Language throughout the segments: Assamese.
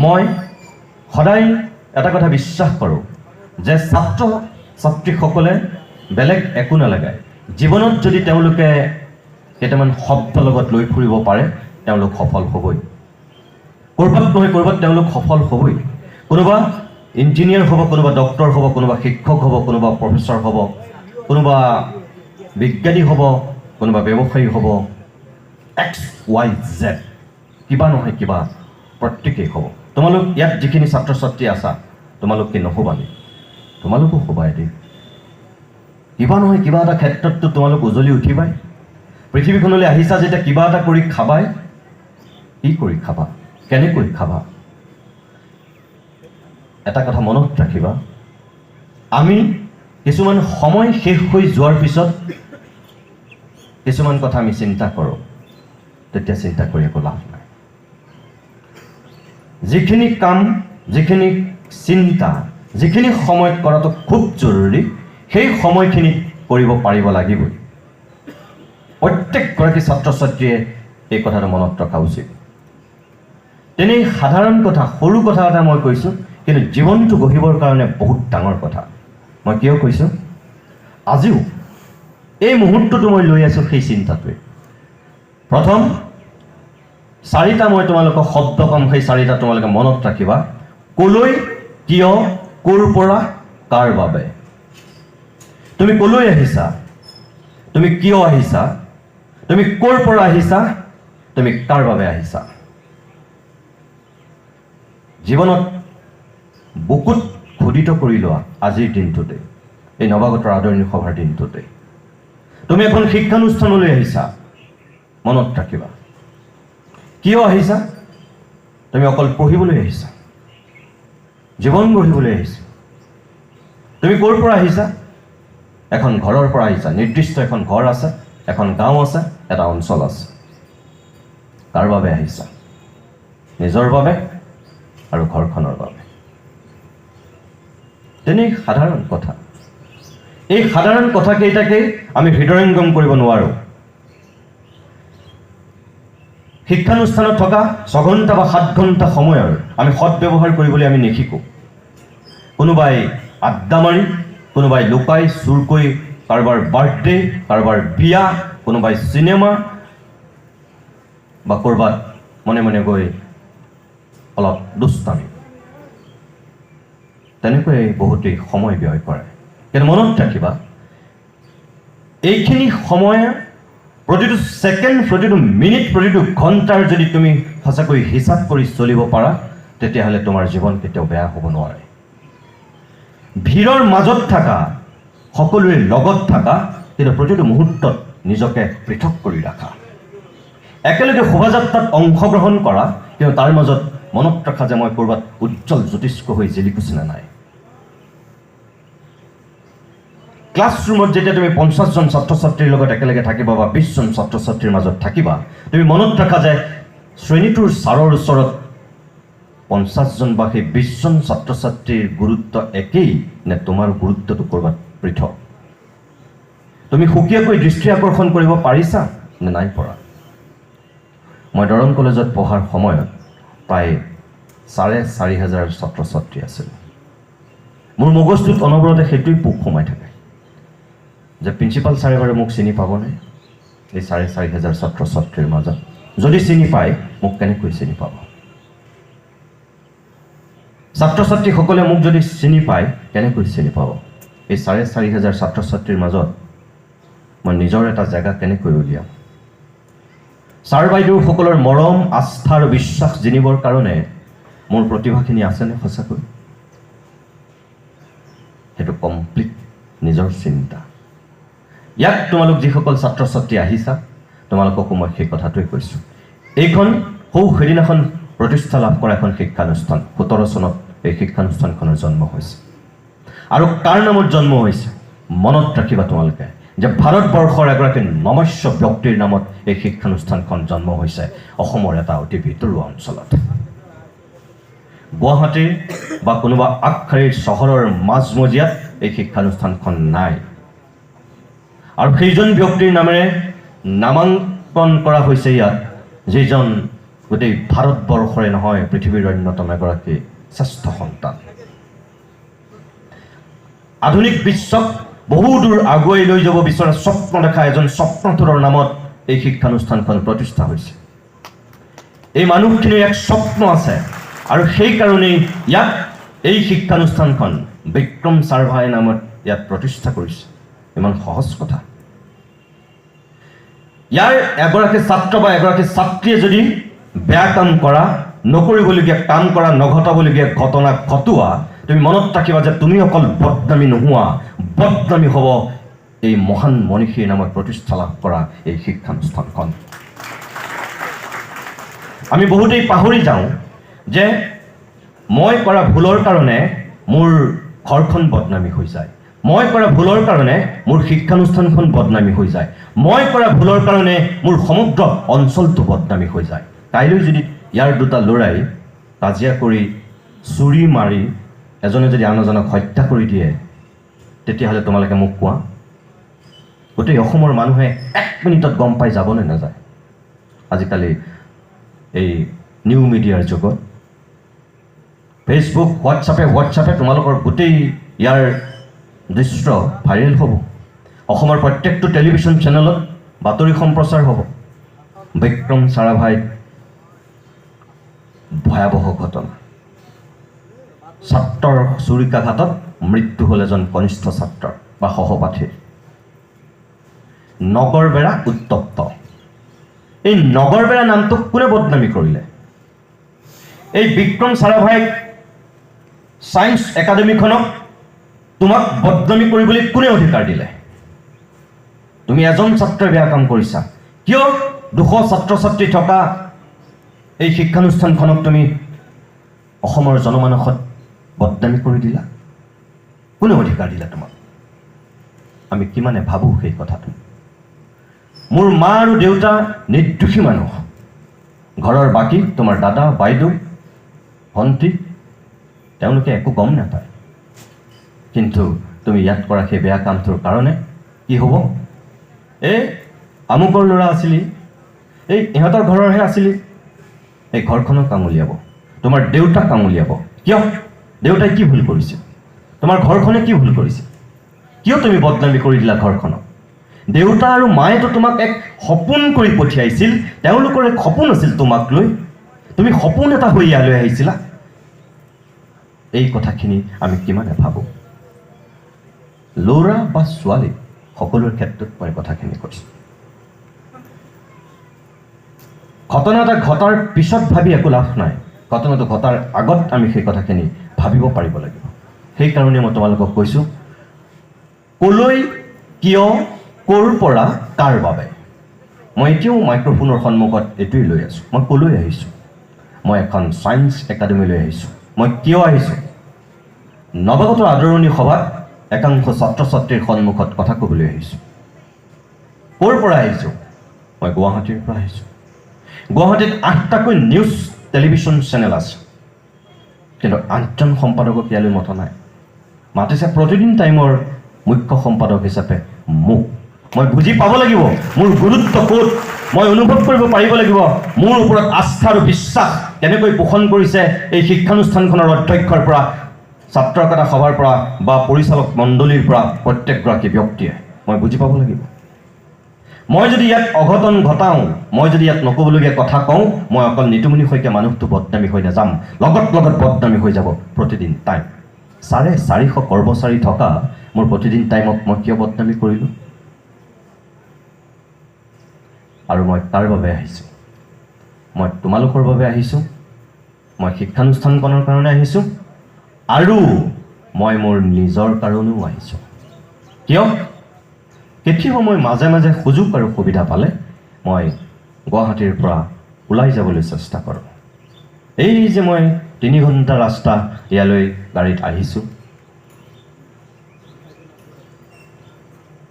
মই সদায় এটা কথা বিশ্বাস কৰোঁ যে ছাত্ৰ ছাত্ৰীসকলে বেলেগ একো নালাগে, জীৱনত যদি তেওঁলোকে কেইটামান শব্দ লগত লৈ ফুৰিব পাৰে, তেওঁলোক সফল হ'বই। ক'ৰবাত নহয় ক'ৰবাত তেওঁলোক সফল হ'বই। কোনোবা ইঞ্জিনিয়াৰ হ'ব, কোনোবা ডক্টৰ হ'ব, কোনোবা শিক্ষক হ'ব, কোনোবা প্ৰফেচৰ হ'ব, কোনোবা বিজ্ঞানী হ'ব, কোনোবা ব্যৱসায়ী হ'ব, এক্স ৱাই জেড কিবা নহয় কিবা প্ৰত্যেকেই হ'ব। তোমালোক ইয়াত যিখিনি ছাত্ৰ ছাত্ৰী আছা, তোমালোক কি নহ'বা নেকি? তোমালোকো হ'বা এদিন। কিবা নহয় কিবা এটা ক্ষেত্ৰততো তোমালোক উজলি উঠিবাই। পৃথিৱীখনলৈ আহিছা যেতিয়া কিবা এটা কৰি খাবাই। কি কৰি খাবা, কেনেকৈ খাবা? এটা কথা মনত ৰাখিবা, আমি কিছুমান সময় শেষ হৈ যোৱাৰ পিছত কিছুমান কথা আমি চিন্তা কৰোঁ, তেতিয়া চিন্তা কৰি একো লাভ নাই। যিখিনি কাম, যিখিনি চিন্তা, যিখিনি সময়ত কৰাটো খুব জৰুৰী, সেই সময়খিনিত কৰিব পাৰিব লাগিবই। প্ৰত্যেকগৰাকী ছাত্ৰ ছাত্ৰীয়ে এই কথাটো মনত ৰখা উচিত। তেনেই সাধাৰণ কথা, সৰু কথা এটা মই কৈছোঁ, কিন্তু জীৱনটো গঢ়িবৰ কাৰণে বহুত ডাঙৰ কথা। মই কিয় কৈছোঁ, আজিও এই মুহূৰ্তটো মই লৈ আছোঁ সেই চিন্তাটোৱে। প্ৰথম চাৰিটা মই তোমালোকক শব্দ ক'ম, সেই চাৰিটা তোমালোকে মনত ৰাখিবা। কলৈ, কিয়, ক'ৰ পৰা, কাৰ বাবে। তুমি কলৈ আহিছা, তুমি কিয় আহিছা, তুমি ক'ৰ পৰা আহিছা, তুমি কাৰ বাবে আহিছা। জীৱনত বুকুত খোদিত কৰি লোৱা আজিৰ দিনটোতে, এই নৱাগতৰ আদৰণি সভাৰ দিনটোতে। তুমি এখন শিক্ষানুষ্ঠানলৈ আহিছা, মনত ৰাখিবা। কিয় আহিছা? তুমি অকল পঢ়িবলৈ আহিছা, জীৱন গঢ়িবলৈ আহিছা। তুমি ক'ৰ পৰা আহিছা? এখন ঘৰৰ পৰা আহিছা, নিৰ্দিষ্ট এখন ঘৰ আছে, এখন গাঁও আছে, এটা অঞ্চল আছে। কাৰ বাবে আহিছা? নিজৰ বাবে আৰু ঘৰখনৰ বাবে। তেনেই সাধাৰণ কথা। এই সাধাৰণ কথাকেইটাকেই আমি হৃদয়ংগম কৰিব নোৱাৰোঁ। শিক্ষানুষ্ঠানত থকা 6 ঘণ্টা বা 7 ঘণ্টা সময়ৰ আমি সৎ ব্যৱহাৰ কৰিবলৈ আমি নিশিকোঁ। কোনোবাই আড্ডা মাৰি, কোনোবাই লুকাই চুৰকৈ কাৰোবাৰ বাৰ্থডে, কাৰোবাৰ বিয়া, কোনোবাই চিনেমা বা ক'ৰবাত মনে মনে গৈ অলপ দুষ্টামি, তেনেকৈয়ে বহুতেই সময় ব্যয় কৰে। কিন্তু মনত ৰাখিবা, এইখিনি সময়, প্ৰতিটো ছেকেণ্ড, প্ৰতিটো মিনিট, প্ৰতিটো ঘণ্টাৰ যদি তুমি সঁচাকৈ হিচাপ কৰি চলিব পাৰা, তেতিয়াহ'লে তোমাৰ জীৱন কেতিয়াও বেয়া হ'ব নোৱাৰে। ভিৰৰ মাজত থাকা, সকলোৰে লগত থাকা, কিন্তু প্ৰতিটো মুহূৰ্তত নিজকে পৃথক কৰি ৰাখা। একেলগে শোভাযাত্ৰাত অংশগ্ৰহণ কৰা, কিন্তু তাৰ মাজত মনত ৰাখা যে মই ক'ৰবাত উজ্জ্বল জ্যোতিষ্ক হৈ জিলিকিছোঁ নে নাই। ক্লাছৰুমত যেতিয়া তুমি 50জন ছাত্ৰ ছাত্ৰীৰ লগত একেলগে থাকিবা বা 20জন ছাত্ৰ ছাত্ৰীৰ মাজত থাকিবা, তুমি মনত ৰাখা যে শ্ৰেণীটোৰ ছাৰৰ ওচৰত 50জন বা সেই 20জন ছাত্ৰ ছাত্ৰীৰ গুৰুত্ব একেই নে তোমাৰ গুৰুত্বটো ক'ৰবাত পৃথক? তুমি সুকীয়াকৈ দৃষ্টি আকৰ্ষণ কৰিব পাৰিছা নে নাই পৰা? মই দৰং কলেজত পঢ়াৰ সময়ত প্ৰায় 4,500 ছাত্ৰ ছাত্ৰী আছিল। মোৰ মগজটোত অনবৰতে সেইটোৱেই পোক সোমাই থাকে যে প্ৰিন্সিপাল ছাৰে বাৰু মোক চিনি পাবনে এই 4,500 ছাত্ৰ ছাত্ৰীৰ মাজত? যদি চিনি পায়, মোক কেনেকৈ চিনি পাব? ছাত্ৰ ছাত্ৰীসকলে মোক যদি চিনি পায়, কেনেকৈ চিনি পাব? এই 4,500 ছাত্ৰ ছাত্ৰীৰ মাজত মই নিজৰ এটা জেগা কেনেকৈ উলিয়াম? ছাৰ বাইদেউসকলৰ মৰম, আস্থা আৰু বিশ্বাস জিনিবৰ কাৰণে মোৰ প্ৰতিভাখিনি আছেনে সঁচাকৈ? সেইটো কমপ্লিট নিজৰ চিন্তা। ইয়াত তোমালোক যিসকল ছাত্ৰ ছাত্ৰী আহিছা, তোমালোককো মই সেই কথাটোৱে কৈছোঁ। এইখন সৌ সেইদিনাখন প্ৰতিষ্ঠা লাভ কৰা এখন শিক্ষানুষ্ঠান। 17 চনত এই শিক্ষানুষ্ঠানখনৰ জন্ম হৈছে। আৰু কাৰ নামত জন্ম হৈছে, মনত ৰাখিবা তোমালোকে যে ভাৰতবৰ্ষৰ এগৰাকী নমস্য ব্যক্তিৰ নামত এই শিক্ষানুষ্ঠানখন জন্ম হৈছে, অসমৰ এটা অতি ভিতৰুৱা অঞ্চলত, গুৱাহাটীৰ বা কোনোবা আগশাৰীৰ চহৰৰ মাজমজিয়াত এই শিক্ষানুষ্ঠানখন নাই। আৰু সেইজন ব্যক্তিৰ নামেৰে নামাংকন কৰা হৈছে ইয়াত, যিজন গোটেই ভাৰতবৰ্ষৰে নহয়, পৃথিৱীৰ অন্যতম এগৰাকী শ্ৰেষ্ঠ সন্তান। আধুনিক বিশ্বক বহু দূৰ আগুৱাই লৈ যাব বিচৰা স্বপ্ন দেখা এজন স্বপ্নথুৰৰ নামত এই শিক্ষানুষ্ঠানখন প্ৰতিষ্ঠা হৈছে। এই মানুহখিনিৰ এক স্বপ্ন আছে আৰু সেইকাৰণেই ইয়াত এই শিক্ষানুষ্ঠানখন বিক্ৰম সাৰাভাই নামত ইয়াত প্ৰতিষ্ঠা কৰিছে। ইমান সহজ কথা? ইয়াৰ এগৰাকী ছাত্ৰ বা এগৰাকী ছাত্ৰীয়ে যদি বেয়া কাম কৰা, নকৰিবলগীয়া কাম কৰা, নঘটাবলগীয়া ঘটনা ঘটোৱা, তুমি মনত ৰাখিবা যে তুমি অকল বদনামী নোহোৱা, বদনামী হ'ব এই মহান মনীষীৰ নামত প্ৰতিষ্ঠা লাভ কৰা এই শিক্ষানুষ্ঠানখন। আমি বহুতেই পাহৰি যাওঁ যে মই কৰা ভুলৰ কাৰণে মোৰ ঘৰখন বদনামী হৈ যায়, মই কৰা ভুলৰ কাৰণে মোৰ শিক্ষানুষ্ঠানখন বদনামী হৈ যায়, মই কৰা ভুলৰ কাৰণে মোৰ সমগ্ৰ অঞ্চলটো বদনামী হৈ যায়। কাইলৈ যদি ইয়াৰ দুটা ল'ৰাই কাজিয়া কৰি চুৰি মাৰি এজনে যদি আন এজনক হত্যা কৰি দিয়ে, তেতিয়াহ'লে তোমালোকে মোক কোৱা, গোটেই অসমৰ মানুহে এক মিনিটত গম পাই যাবনে নাযায়? আজিকালি এই নিউ মিডিয়াৰ যুগত ফেচবুক, হোৱাটছআপে তোমালোকৰ গোটেই ইয়াৰ দৃশ্য ভাইৰেল হ'ব। অসমৰ প্ৰত্যেকটো টেলিভিশ্যন চেনেলত বাতৰি সম্প্ৰচাৰ হ'ব। বিক্ৰম সাৰাভাইত ভয়াৱহ ঘটনা, ছাত্ৰৰ ছুৰিকাঘাতত মৃত্যু হ'ল এজন কনিষ্ঠ ছাত্ৰৰ বা সহপাঠীৰ। নগৰবেৰা উত্তপ্ত। এই নগৰবেৰা নামটোক কোনে বদনামী কৰিলে? এই বিক্ৰম সাৰাভাইক ছায়েন্স একাডেমীখনক তোমাক বদনামী কৰিবলৈ কোনে অধিকাৰ দিলে? তুমি এজন ছাত্ৰই বেয়া কাম কৰিছা, কিয় 200 ছাত্ৰ ছাত্ৰী থকা এই শিক্ষানুষ্ঠানখনক তুমি অসমৰ জনমানসত বদনামী কৰি দিলা? কোনে অধিকাৰ দিলে তোমাক? আমি কিমানে ভাবোঁ সেই কথাটো? মোৰ মা আৰু দেউতা নিৰ্দোষী মানুহ, ঘৰৰ বাকী তোমাৰ দাদা, বাইদেউ, ভণ্টি, তেওঁলোকে একো গম নাপায়। কিন্তু তুমি ইয়াত কৰা সেই বেয়া কামটোৰ কাৰণে কি হ'ব? এই আমুকৰ ল'ৰা আছিলি, এই ইহঁতৰ ঘৰৰহে আছিলি, এই ঘৰখনক আঙুলিয়াব, তোমাৰ দেউতাক আঙুলিয়াব। কিয়? দেউতাই কি ভুল কৰিছে? তোমাৰ ঘৰখনে কি ভুল কৰিছে? কিয় তুমি বদনামী কৰি দিলা ঘৰখনক? দেউতা আৰু মায়েতো তোমাক এক সপোন কৰি পঠিয়াইছিল, তেওঁলোকৰ এক সপোন আছিল তোমাক লৈ, তুমি সপোন এটা হৈ ইয়ালৈ আহিছিলা। এই কথাখিনি আমি কিমানে ভাবোঁ? ল'ৰা বা ছোৱালী সকলোৰে ক্ষেত্ৰত মই কথাখিনি কৈছোঁ। ঘটনা এটা ঘটাৰ পিছত ভাবি একো লাভ নাই, ঘটনাটো ঘটাৰ আগত আমি সেই কথাখিনি ভাবিব পাৰিব লাগিব। সেইকাৰণে মই তোমালোকক কৈছোঁ, ক'লৈ, কিয়, ক'ৰ পৰা, কাৰ বাবে। মই এতিয়াও মাইক্ৰফোনৰ সন্মুখত এইটোৱেই লৈ আছোঁ। মই ক'লৈ আহিছোঁ? মই এখন ছায়েন্স একাডেমীলৈ আহিছোঁ। মই কিয় আহিছোঁ? নৱাগত আদৰণি সভাত একাংশ ছাত্ৰ ছাত্ৰীৰ সন্মুখত কথা ক'বলৈ আহিছোঁ। ক'ৰ পৰা আহিছোঁ? মই গুৱাহাটীৰ পৰা আহিছোঁ। গুৱাহাটীত 8টাকৈ নিউজ টেলিভিশ্যন চেনেল আছে, কিন্তু 8জন সম্পাদকক ইয়ালৈ মতা নাই। মাতিছে প্ৰতিদিন টাইমৰ মুখ্য সম্পাদক হিচাপে মোক। মই বুজি পাব লাগিব মোৰ গুৰুত্ব ক'ত, মই অনুভৱ কৰিব পাৰিব লাগিব মোৰ ওপৰত আস্থা আৰু বিশ্বাস কেনেকৈ পোষণ কৰিছে এই শিক্ষানুষ্ঠানখনৰ অধ্যক্ষৰ পৰা, ছাত্ৰকতা সভাৰ পৰা বা পৰিচালক মণ্ডলীৰ পৰা প্ৰত্যেকগৰাকী ব্যক্তিয়ে। মই বুজি পাব লাগিব। মই যদি ইয়াত অঘটন ঘটাওঁ, মই যদি ইয়াত নক'বলগীয়া কথা কওঁ, মই অকল নিতুমণি শইকীয়া মানুহটো বদনামী হৈ নাযাম, লগত লগত বদনামী হৈ যাব প্ৰতিদিন টাইম। 450 কৰ্মচাৰী থকা মোৰ প্ৰতিদিন টাইমক মই কিয় বদনামী কৰিলোঁ? আৰু মই তাৰ বাবে আহিছোঁ, মই তোমালোকৰ বাবে আহিছোঁ, মই শিক্ষানুষ্ঠানখনৰ কাৰণে আহিছোঁ, আৰু মই মোৰ নিজৰ কাৰণেও আহিছোঁ। কিয়? কেতিয়াবা মই মাজে মাজে সুযোগ আৰু সুবিধা পালে মই গুৱাহাটীৰ পৰা ওলাই যাবলৈ চেষ্টা কৰোঁ। এই যে মই 3 ঘণ্টা ৰাস্তা ইয়ালৈ গাড়ীত আহিছোঁ,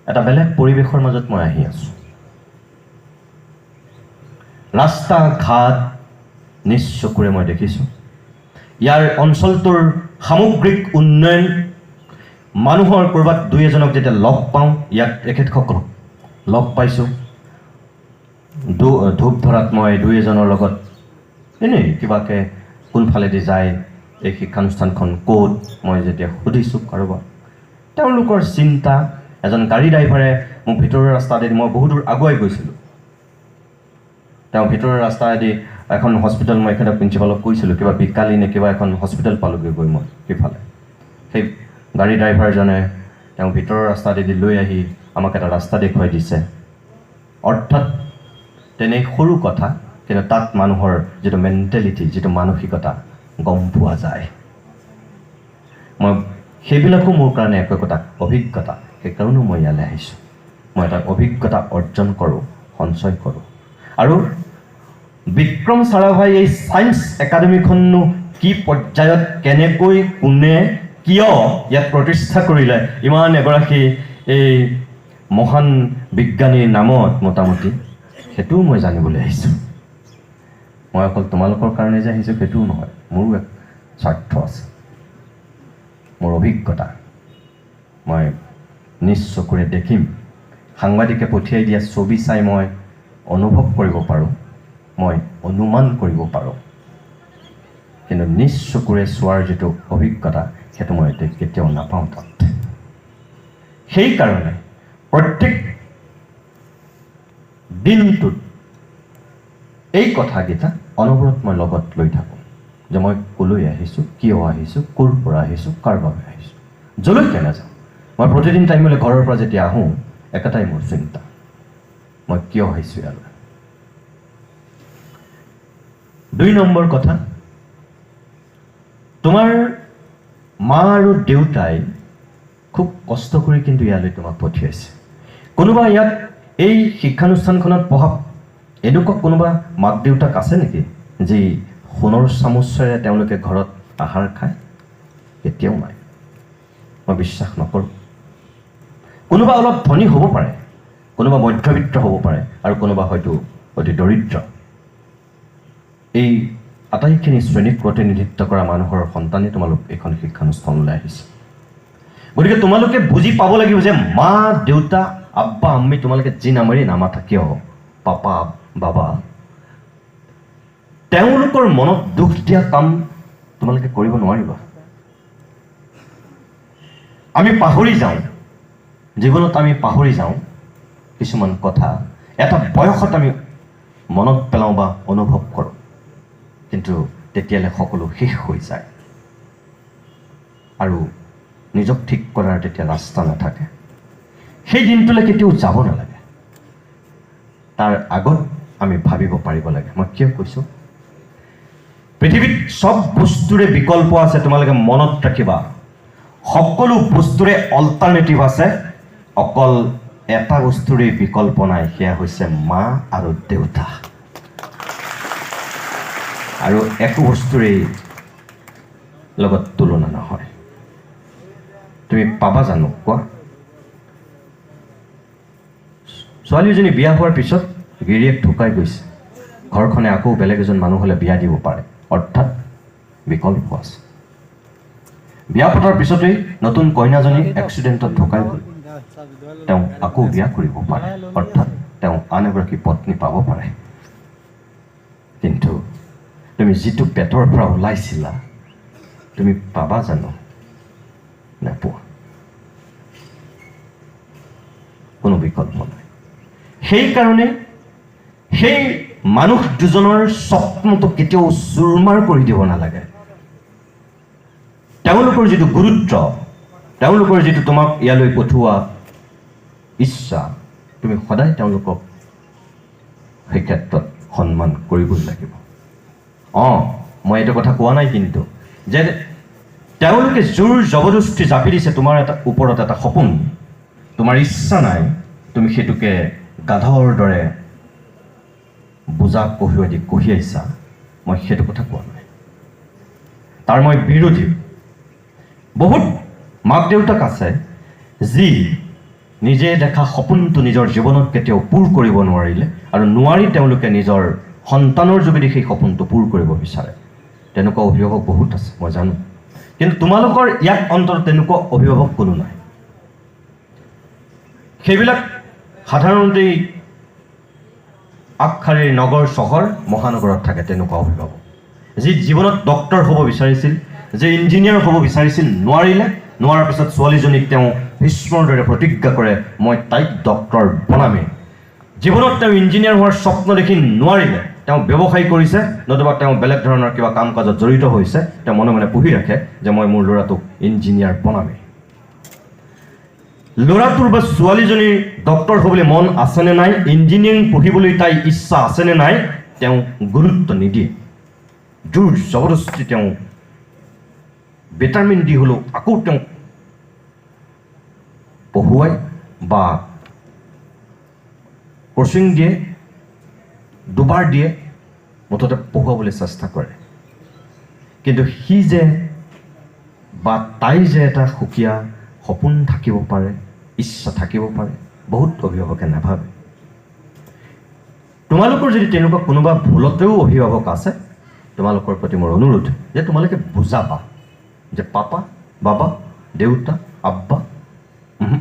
এটা বেলেগ পৰিৱেশৰ মাজত মই আহি আছোঁ। ৰাস্তা ঘাট নিজ চকুৰে মই দেখিছোঁ, ইয়াৰ অঞ্চলটোৰ সামগ্ৰিক উন্নয়ন, মানুহৰ ক'ৰবাত দুই এজনক যেতিয়া লগ পাওঁ, ইয়াত এখেতসকলক লগ পাইছোঁ, ধূপ ধৰাত মই দুই এজনৰ লগত এনেই কিবাকৈ কোনফালেদি যায়, এই শিক্ষানুষ্ঠানখন ক'ত, মই যেতিয়া সুধিছোঁ কাৰোবাক, তেওঁলোকৰ চিন্তা, এজন গাড়ী ড্ৰাইভাৰে মোক ভিতৰুৱা ৰাস্তাতেদি, মই বহুত দূৰ আগুৱাই গৈছিলোঁ, তেওঁ ভিতৰুৱা ৰাস্তাইদি এখন হস্পিটেল, মই এখেতৰ প্ৰিন্সিপালক কৈছিলোঁ কিবা বিকালি নে কিবা এখন হস্পিটেল পালোগৈ গৈ মই সিফালে। সেই গাড়ী ড্ৰাইভাৰজনে তেওঁ ভিতৰৰ ৰাস্তাতেদি লৈ আহি আমাক এটা ৰাস্তা দেখুৱাই দিছে। অৰ্থাৎ তেনে সৰু কথা, কিন্তু তাত মানুহৰ যিটো মেণ্টেলিটি, যিটো মানসিকতা গম পোৱা যায়। মই সেইবিলাকো মোৰ কাৰণে একো একোটা অভিজ্ঞতা, সেইকাৰণেও মই ইয়ালৈ আহিছোঁ। মই এটা অভিজ্ঞতা অৰ্জন কৰোঁ, সঞ্চয় কৰোঁ। আৰু বিক্ৰম সাৰাভাই এই ছায়েন্স একাডেমীখননো কি পৰ্যায়ত, কেনেকৈ, কোনে, কিয় ইয়াত প্ৰতিষ্ঠা কৰিলে ইমান এগৰাকী এই মহান বিজ্ঞানীৰ নামত, মোটামুটি সেইটোও মই জানিবলৈ আহিছোঁ। মই অকল তোমালোকৰ কাৰণে যে আহিছোঁ সেইটোও নহয়, মোৰো এক স্বাৰ্থ আছে, মোৰ অভিজ্ঞতা মই নিজ চকুৰে দেখিম। সাংবাদিকে পঠিয়াই দিয়া ছবি চাই মই অনুভৱ কৰিব পাৰোঁ, মই অনুমান কৰিব পাৰোঁ, কিন্তু নিজ চকুৰে চোৱাৰ যিটো অভিজ্ঞতা সেইটো মই এতিয়া কেতিয়াও নাপাওঁ তাত। সেইকাৰণে প্ৰত্যেক দিনটোত এই কথাকেইটা অনবৰত মই লগত লৈ থাকোঁ যে মই ক'লৈ আহিছোঁ, কিয় আহিছোঁ, ক'ৰ পৰা আহিছোঁ, কাৰ বাবে আহিছোঁ, য'লৈকে নাযাওঁ। মই প্ৰতিদিন টাইমলৈ ঘৰৰ পৰা যেতিয়া আহোঁ, একেটাই মোৰ চিন্তা, মই কিয় আহিছোঁ ইয়ালৈ। 2 নম্বৰ কথা, তোমাৰ মা আৰু দেউতাই খুব কষ্ট কৰি কিন্তু ইয়ালৈ তোমাক পঠিয়াইছে। কোনোবা ইয়াত এই শিক্ষানুষ্ঠানখনত পঢ়া এনেকুৱা কোনোবা মাক দেউতাক আছে নেকি যি সোণৰ চামুচেৰে তেওঁলোকে ঘৰত আহাৰ খায়? কেতিয়াও নাই, মই বিশ্বাস নকৰোঁ। কোনোবা অলপ ধনী হ'ব পাৰে, কোনোবা মধ্যবিত্ত হ'ব পাৰে, আৰু কোনোবা হয়তো অতি দৰিদ্ৰ। এই আটাইখিনি শ্ৰেণীক প্ৰতিনিধিত্ব কৰা মানুহৰ সন্তানেই তোমালোক এইখন শিক্ষানুষ্ঠানলৈ আহিছে। গতিকে তোমালোকে বুজি পাব লাগিব যে মা দেউতা আব্বা আম্মি তোমালোকে যি নামেৰে নামাতা কিয়, পাপা বাবা, তেওঁলোকৰ মনত দুখ দিয়া কাম তোমালোকে কৰিব নোৱাৰিবা। আমি পাহৰি যাওঁ, জীৱনত আমি পাহৰি যাওঁ কিছুমান কথা, এটা বয়সত আমি মনত পেলাওঁ বা অনুভৱ কৰোঁ, কিন্তু তেতিয়ালৈ সকলো শেষ হৈ যায় আৰু নিজক ঠিক কৰাৰ তেতিয়া ৰাস্তা নাথাকে। সেই দিনটোলৈ কেতিয়াও যাব নালাগে, তাৰ আগত আমি ভাবিব পাৰিব লাগে। মই কিয় কৈছোঁ, পৃথিৱীত চব বস্তুৰে বিকল্প আছে, তোমালোকে মনত ৰাখিবা। সকলো বস্তুৰে অল্টাৰনেটিভ আছে, অকল এটা বস্তুৰে বিকল্প নাই, সেয়া হৈছে মা আৰু দেউতা। আৰু একো বস্তুৰেই লগত তুলনা নহয়। তুমি পাবা জানো কোৱা? ছোৱালী এজনী বিয়া হোৱাৰ পিছত গিৰিয়েক ঢুকাই গৈছে, ঘৰখনে আকৌ বেলেগ এজন মানুহ হ'লে বিয়া দিব পাৰে, অৰ্থাৎ বিকল্প আছে। বিয়া পতাৰ পিছতেই নতুন কইনাজনী এক্সিডেণ্টত ঢুকাই গ'ল, তেওঁ আকৌ বিয়া কৰিব পাৰে, অৰ্থাৎ তেওঁ আন এগৰাকী পত্নী পাব পাৰে। কিন্তু তুমি যিটো পেটৰ পৰা ওলাইছিলা, তুমি পাবা জানো? নাপোৱা, কোনো বিকল্প নাই। সেইকাৰণে সেই মানুহ দুজনৰ স্বপ্নটো কেতিয়াও চুৰমাৰ কৰি দিব নালাগে। তেওঁলোকৰ যিটো গুৰুত্ব, তেওঁলোকৰ যিটো তোমাক ইয়ালৈ পঠোৱা ইচ্ছা, তুমি সদায় তেওঁলোকক সেই ক্ষেত্ৰত সন্মান কৰিবই লাগিব। মই এইটো কথা কোৱা নাই কিন্তু যে তেওঁলোকে জোৰ জবৰদস্তি জাপি দিছে তোমাৰ এটা ওপৰত এটা সপোন, তোমাৰ ইচ্ছা নাই, তুমি সেইটোকে গাধৰ দৰে বোজা কঢ়িয়াই দি কঢ়িয়াইছা, মই সেইটো কথা কোৱা নাই, তাৰ মই বিৰোধী। বহুত মাক দেউতাক আছে যি নিজে দেখা সপোনটো নিজৰ জীৱনত কেতিয়াও পূৰ কৰিব নোৱাৰিলে, আৰু নোৱাৰি তেওঁলোকে নিজৰ সন্তানৰ যোগেদি সেই সপোনটো পূৰ কৰিব বিচাৰে। তেনেকুৱা অভিভাৱক বহুত আছে, মই জানো। কিন্তু তোমালোকৰ ইয়াত অন্তত তেনেকুৱা অভিভাৱক কোনো নাই। সেইবিলাক সাধাৰণতেই আগশাৰীৰ নগৰ চহৰ মহানগৰত থাকে তেনেকুৱা অভিভাৱক। যি জীৱনত ডক্টৰ হ'ব বিচাৰিছিল, যে ইঞ্জিনিয়াৰ হ'ব বিচাৰিছিল, নোৱাৰিলে। নোৱাৰাৰ পিছত ছোৱালীজনীক তেওঁ ভীষ্মৰ দৰে প্ৰতিজ্ঞা কৰে, মই তাইক ডক্টৰ বনামেই। জীৱনত তেওঁ ইঞ্জিনিয়াৰ হোৱাৰ স্বপ্ন দেখি নোৱাৰিলে, তেওঁ ব্যৱসায় কৰিছে, নতুবা তেওঁ বেলেগ ধৰণৰ কিবা কাম কাজত জড়িত হৈছে। তেওঁ মনে মনে পুহি ৰাখে যে মই মোৰ ল'ৰাটোক ইঞ্জিনিয়াৰ বনামেই। ল'ৰাটোৰ বা ছোৱালীজনীৰ ডক্টৰ হ'বলৈ মন আছেনে নাই, ইঞ্জিনিয়াৰিং পঢ়িবলৈ তাই ইচ্ছা আছেনে নাই, তেওঁ গুৰুত্ব নিদিয়ে। জোৰ জবৰদস্তি তেওঁ ভিটামিন দি হ'লেও আকৌ তেওঁক পঢ়ুৱাই বা কোচিং দিয়ে, দুবাৰ দিয়ে, মুঠতে পঢ়ুৱাবলৈ চেষ্টা কৰে। কিন্তু সি যে বা তাইৰ যে এটা সুকীয়া সপোন থাকিব পাৰে, ইচ্ছা থাকিব পাৰে, বহুত অভিভাৱকে নাভাবে। তোমালোকৰ যদি তেনেকুৱা কোনোবা ভুলতেও অভিভাৱক আছে, তোমালোকৰ প্ৰতি মোৰ অনুৰোধ যে তোমালোকে বুজাবা যে পাপা, বাবা, দেউতা, আব্বা, উহু,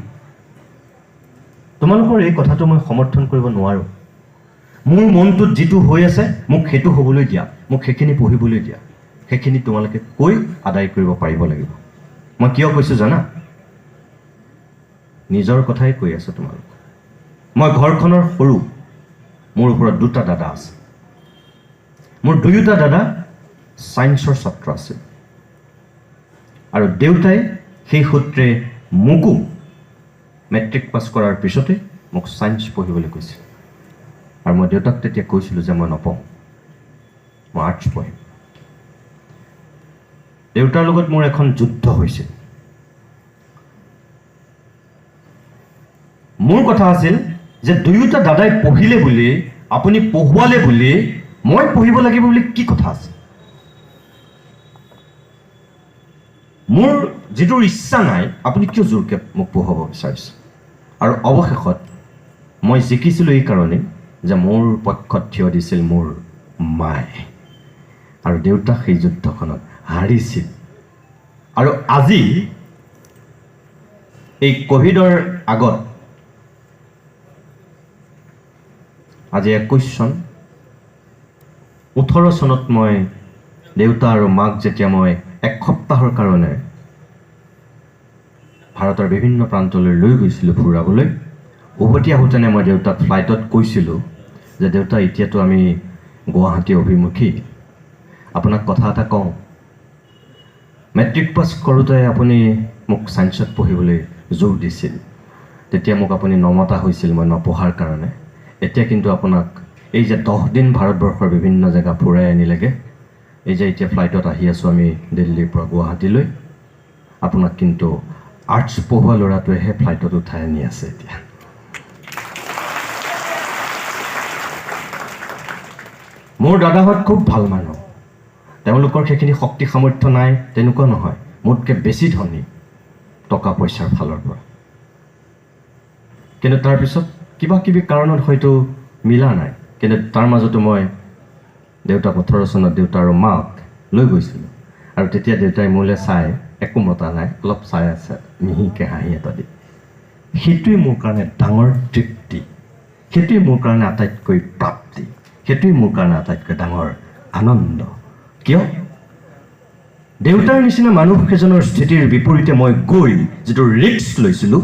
তোমালোকৰ এই কথাটো মই সমৰ্থন কৰিব নোৱাৰোঁ। মোৰ মনটোত যিটো হৈ আছে, মোক সেইটো হ'বলৈ দিয়া, মোক সেইখিনি পঢ়িবলৈ দিয়া। সেইখিনি তোমালোকে কৈ আদায় কৰিব পাৰিব লাগিব। মই কিয় কৈছোঁ জানা? নিজৰ কথাই কৈ আছোঁ তোমালোক। মই ঘৰখনৰ সৰু, মোৰ ওপৰত দুটা দাদা আছে। মোৰ দুয়োটা দাদা ছায়েন্সৰ ছাত্ৰ আছিল আৰু দেউতাই সেই সূত্ৰে মোকো মেট্ৰিক পাছ কৰাৰ পিছতে মোক ছায়েন্স পঢ়িবলৈ কৈছিল। আৰু মই দেউতাক তেতিয়া কৈছিলোঁ যে মই নপঢ়োঁ, মই আৰ্টছ পঢ়িম। দেউতাৰ লগত মোৰ এখন যুদ্ধ হৈছিল। মোৰ কথা আছিল যে দুয়োটা দাদাই পঢ়িলে বুলি, আপুনি পঢ়ুৱালে বুলি মই পঢ়িব লাগিব বুলি কি কথা আছে? মোৰ যিটোৰ ইচ্ছা নাই, আপুনি কিয় জোৰকৈ মোক পঢ়ুৱাব বিচাৰিছে? আৰু অৱশেষত মই জিকিছিলোঁ এইকাৰণেই যে মোৰ পক্ষত থিয় দিছিল মোৰ মায়ে, আৰু দেউতা সেই যুদ্ধখনত হাৰিছিল। আৰু আজি এই ক'ভিডৰ আগত, আজি 21 চন, 18 চনত মই দেউতা আৰু মাক যেতিয়া মই এক সপ্তাহৰ কাৰণে ভাৰতৰ বিভিন্ন প্ৰান্তলৈ লৈ গৈছিলোঁ ফুৰাবলৈ, উভতি আহোঁতেনে মই দেউতাক ফ্লাইটত কৈছিলোঁ যে দেউতা, এতিয়াতো আমি গুৱাহাটী অভিমুখী, আপোনাক কথা এটা কওঁ, মেট্ৰিক পাছ কৰোঁতে আপুনি মোক ছায়েন্সত পঢ়িবলৈ জোৰ দিছিল, তেতিয়া মোক আপুনি নমতা হৈছিল মই নপঢ়াৰ কাৰণে। এতিয়া কিন্তু আপোনাক এই যে 10 দিন ভাৰতবৰ্ষৰ বিভিন্ন জেগা ফুৰাই আনিলেগৈ, এই যে এতিয়া ফ্লাইটত আহি আছোঁ আমি দিল্লীৰ পৰা গুৱাহাটীলৈ, আপোনাক কিন্তু আৰ্টছ পঢ়োৱা ল'ৰাটোৱেহে ফ্লাইটত উঠাই আনি আছে এতিয়া। মোৰ দাদাহঁত খুব ভাল মানুহ, তেওঁলোকৰ সেইখিনি শক্তি সামৰ্থ্য নাই তেনেকুৱা নহয়, মোতকৈ বেছি ধনী টকা পইচাৰ ফালৰ পৰা, কিন্তু তাৰপিছত কিবা কিবি কাৰণত হয়তো মিলা নাই। কিন্তু তাৰ মাজতো মই দেউতাক 18 চনত দেউতা আৰু মাক লৈ গৈছিলোঁ, আৰু তেতিয়া দেউতাই মোলৈ চাই একো মতা নাই, অলপ চাই আছে মিহিকৈ হাঁহি এটা দি। সেইটোৱে মোৰ কাৰণে ডাঙৰ তৃপ্তি, সেইটোৱে মোৰ কাৰণে আটাইতকৈ প্ৰাপ্তি, সেইটোৱে মোৰ কাৰণে আটাইতকৈ ডাঙৰ আনন্দ। কিয়? দেউতাৰ নিচিনা মানুহ এজনৰ স্থিতিৰ বিপৰীতে মই গৈ যিটো ৰিস্ক লৈছিলোঁ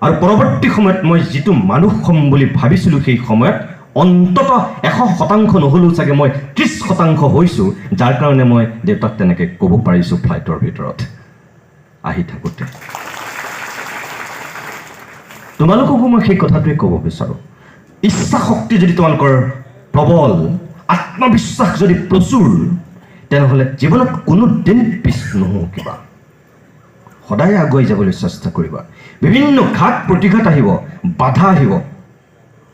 আৰু পৰৱৰ্তী সময়ত মই যিটো মানুহ হ'ম বুলি ভাবিছিলোঁ, সেই সময়ত অন্ততঃ 100% নহ'লেও চাগে মই 30% হৈছোঁ, যাৰ কাৰণে মই দেউতাক তেনেকৈ ক'ব পাৰিছোঁ ফ্লাইটৰ ভিতৰত আহি থাকোঁতে। তোমালোককো মই সেই কথাটোৱে ক'ব বিচাৰোঁ, ইচ্ছা শক্তি যদি তোমালোকৰ প্ৰবল, আত্মবিশ্বাস যদি প্ৰচুৰ, তেনেহ'লে জীৱনত কোনো দিন পিছ নহওঁ কিবা, সদায় আগুৱাই যাবলৈ চেষ্টা কৰিবা। বিভিন্ন ঘাত প্ৰতিঘাত আহিব, বাধা আহিব,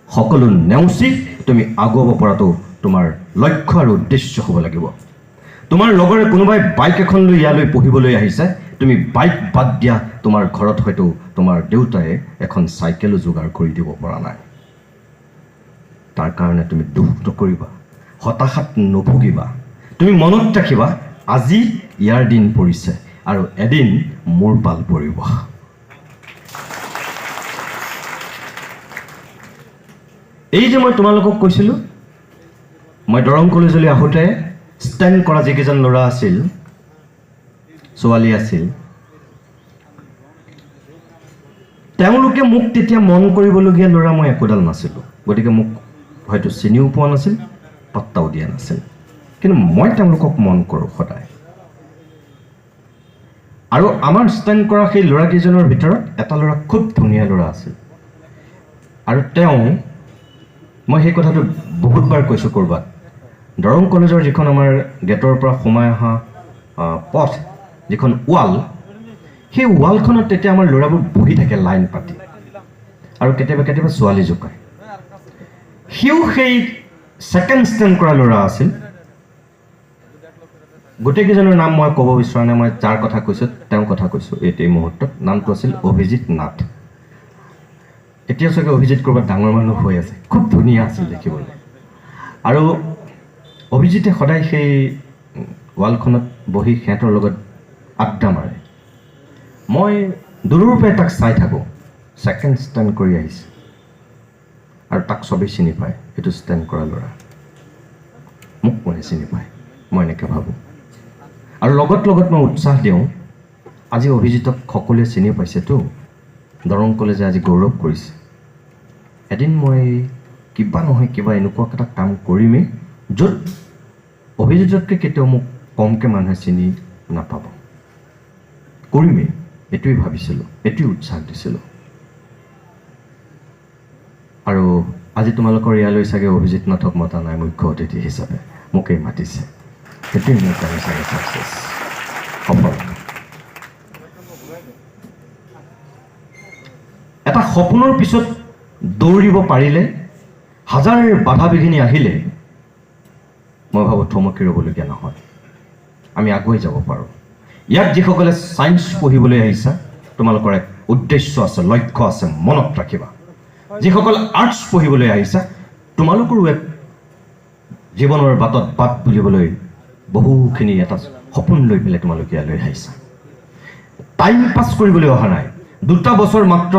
সকলো নেওচি তুমি আগুৱাব পৰাটো তোমাৰ লক্ষ্য আৰু উদ্দেশ্য হ'ব লাগিব। তোমাৰ লগৰে কোনোবাই বাইক এখন লৈ ইয়ালৈ পঢ়িবলৈ আহিছে, তুমি বাইক বাদ দিয়া, তোমাৰ ঘৰত হয়তো তোমাৰ দেউতাই এখন চাইকেলো যোগাৰ কৰি দিব পৰা নাই, তাৰ কাৰণে তুমি দুখ নকৰিবা, হতাশাত নুভুগিবা। তুমি মনত ৰাখিবা, আজি ইয়াৰ দিন পৰিছে আৰু এদিন মোৰ পাল পৰিব। এই যে মই তোমালোকক কৈছিলোঁ, মই দৰং কলেজলৈ আহোঁতে ষ্টেণ্ড কৰা যিকেইজন ল'ৰা আছিল, ছোৱালী আছিল, তেওঁলোকে মোক তেতিয়া মন কৰিবলগীয়া ল'ৰা মই একোডাল নাছিলোঁ, গতিকে মোক হয়তো চিনিও পোৱা নাছিল, পাত্তাও দিয়া নাছিল, কিন্তু মই তেওঁলোকক মন কৰোঁ সদায়। আৰু আমাৰ ষ্টেণ্ড কৰা সেই ল'ৰাকেইজনৰ ভিতৰত এটা ল'ৰা খুব ধুনীয়া ল'ৰা আছিল, আৰু তেওঁ, মই সেই কথাটো বহুতবাৰ কৈছোঁ ক'ৰবাত, দৰং কলেজৰ যিখন আমাৰ গেটৰ পৰা সোমাই অহা পথ, যিখন ৱাল, সেই ৱালখনত তেতিয়া আমাৰ ল'ৰাবোৰ বহি থাকে লাইন পাতি, আৰু কেতিয়াবা কেতিয়াবা ছোৱালী জোকায়। সিও সেই ছেকেণ্ড ষ্টেণ্ড কৰা ল'ৰা আছিল। গোটেইকেইজনৰ নাম মই ক'ব বিচৰা নাই, মই যাৰ কথা কৈছোঁ তেওঁৰ কথা কৈছোঁ এই মুহূৰ্তত। নামটো আছিল অভিজিত নাথ। এতিয়া চাগে অভিজিত ক'ৰবাত ডাঙৰ মানুহ হৈ আছে, খুব ধুনীয়া আছিল দেখিবলৈ। আৰু অভিজিতে সদায় সেই ৱালখনত বহি সিহঁতৰ লগত আড্ডা মাৰে। মই দূৰৰ পৰাই তাক চাই থাকোঁ, ছেকেণ্ড ষ্টেণ্ড কৰি আহিছে, আৰু তাক চবেই চিনি পায়, এইটো ষ্টেণ্ড কৰা ল'ৰা। মোক কোনে চিনি পায়, মই এনেকৈ ভাবোঁ। আৰু লগত লগত মই উৎসাহ দিওঁ, আজি অভিজিতক সকলোৱে চিনি পাইছেতো, দৰং কলেজে আজি গৌৰৱ কৰিছে, এদিন মই কিবা নহয় কিবা এনেকুৱা এটা কাম কৰিমেই য'ত অভিজিততকৈ কেতিয়াও মোক কমকৈ মানুহে চিনি নাপাব, কৰিমেই, এইটোৱেই ভাবিছিলোঁ, এইটোৱেই উৎসাহ দিছিলোঁ। আৰু আজি তোমালোকৰ ইয়ালৈ চাগে অভিজিত নাথক মতা নাই মুখ্য অতিথি হিচাপে, মোকেই মাতিছে, সেইটোৱেই মোৰ কাৰণে চাগে ছাকচেছ, সফলতা। এটা সপোনৰ পিছত দৌৰিব পাৰিলে, হাজাৰ বাধা বিঘিনি আহিলে মই ভাবোঁ থমকি ৰ'বলগীয়া নহয়, আমি আগুৱাই যাব পাৰোঁ। ইয়াত যিসকলে ছায়েন্স পঢ়িবলৈ আহিছা, তোমালোকৰ এক উদ্দেশ্য আছে, লক্ষ্য আছে, মনত ৰাখিবা। যিসকল আৰ্টছ পঢ়িবলৈ আহিছা, তোমালোকৰো এক জীৱনৰ বাটত বাট বুলিবলৈ বহুখিনি এটা সপোন লৈ পেলাই তোমালোক ইয়ালৈ আহিছা। টাইম পাছ কৰিবলৈ অহা নাই, 2 বছৰ মাত্ৰ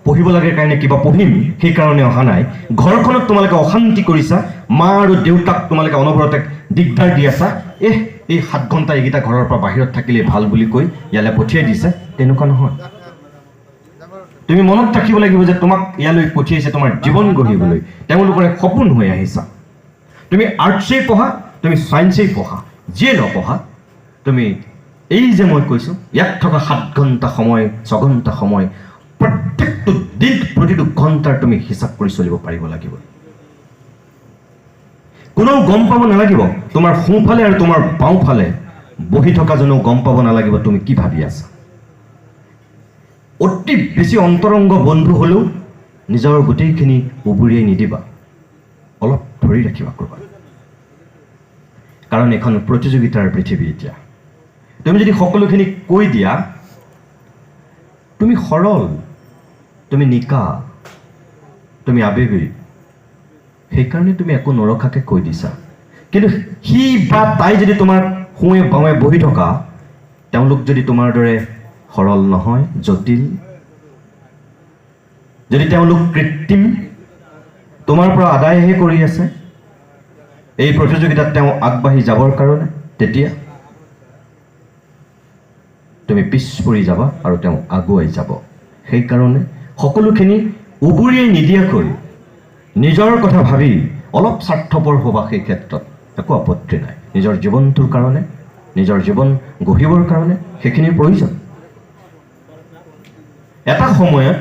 পঢ়িব লাগে কাৰণে কিবা পঢ়িম সেইকাৰণে অহা নাই। ঘৰখনত তোমালোকে অশান্তি কৰিছা, মা আৰু দেউতাক তোমালোকে অনবৰতে দিগদাৰ দি আছা, এই 7 ঘণ্টা এইকেইটা ঘৰৰ পৰা বাহিৰত থাকিলেই ভাল বুলি কৈ ইয়ালৈ পঠিয়াই দিছে, তেনেকুৱা নহয়। তুমি মনত ৰাখিব লাগিব যে তোমাক ইয়ালৈ পঠিয়াইছে তোমাৰ জীৱন গঢ়িবলৈ, তেওঁলোকৰ এক সপোন হৈ আহিছা। তুমি আৰ্টছেই পঢ়া, তুমি ছায়েন্সেই পঢ়া, যিয়ে নপঢ়া, তুমি এই যে মই কৈছোঁ ইয়াত থকা 7 ঘণ্টা সময়, 6 ঘণ্টা সময়, প্ৰত্যেকটো দিন প্ৰতিটো ঘণ্টাৰ তুমি হিচাপ কৰি চলিব পাৰিব লাগিব। কোনেও গম পাব নালাগিব, তোমাৰ সোঁফালে আৰু তোমাৰ বাওঁফালে বহি থকাজনেও গম পাব নালাগিব তুমি কি ভাবি আছা। অতি বেছি অন্তৰংগ বন্ধু হ'লেও নিজৰ গোটেইখিনি উবুৰিয়াই নিদিবা, অলপ ধৰি ৰাখিবা ক'ৰবাত, কাৰণ এইখন প্ৰতিযোগিতাৰ পৃথিৱী। এতিয়া তুমি যদি সকলোখিনি কৈ দিয়া, তুমি সৰল, তুমি নিকা, তুমি আৱেগিক, সেইকাৰণে তুমি একো নৰখাকৈ কৈ দিছা। কিন্তু সি বা তাই যদি তোমাৰ সোঁৱে বাওঁৱে বহি থকা, তেওঁলোক যদি তোমাৰ দৰে সৰল নহয়, জটিল, যদি তেওঁলোক কৃত্ৰিম, তোমাৰ পৰা আদায়হে কৰি আছে এই প্ৰতিযোগিতাত তেওঁ আগবাঢ়ি যাবৰ কাৰণে, তেতিয়া তুমি পিছ পৰি যাবা আৰু তেওঁ আগুৱাই যাব। সেইকাৰণে সকলোখিনি উবুৰিয়াই নিদিয়াকৈ নিজৰ কথা ভাবি অলপ স্বাৰ্থপৰ হ'বা, সেই ক্ষেত্ৰত একো আপত্তি নাই। নিজৰ জীৱনটোৰ কাৰণে, নিজৰ জীৱন গঢ়িবৰ কাৰণে সেইখিনিৰ প্ৰয়োজন। এটা সময়ত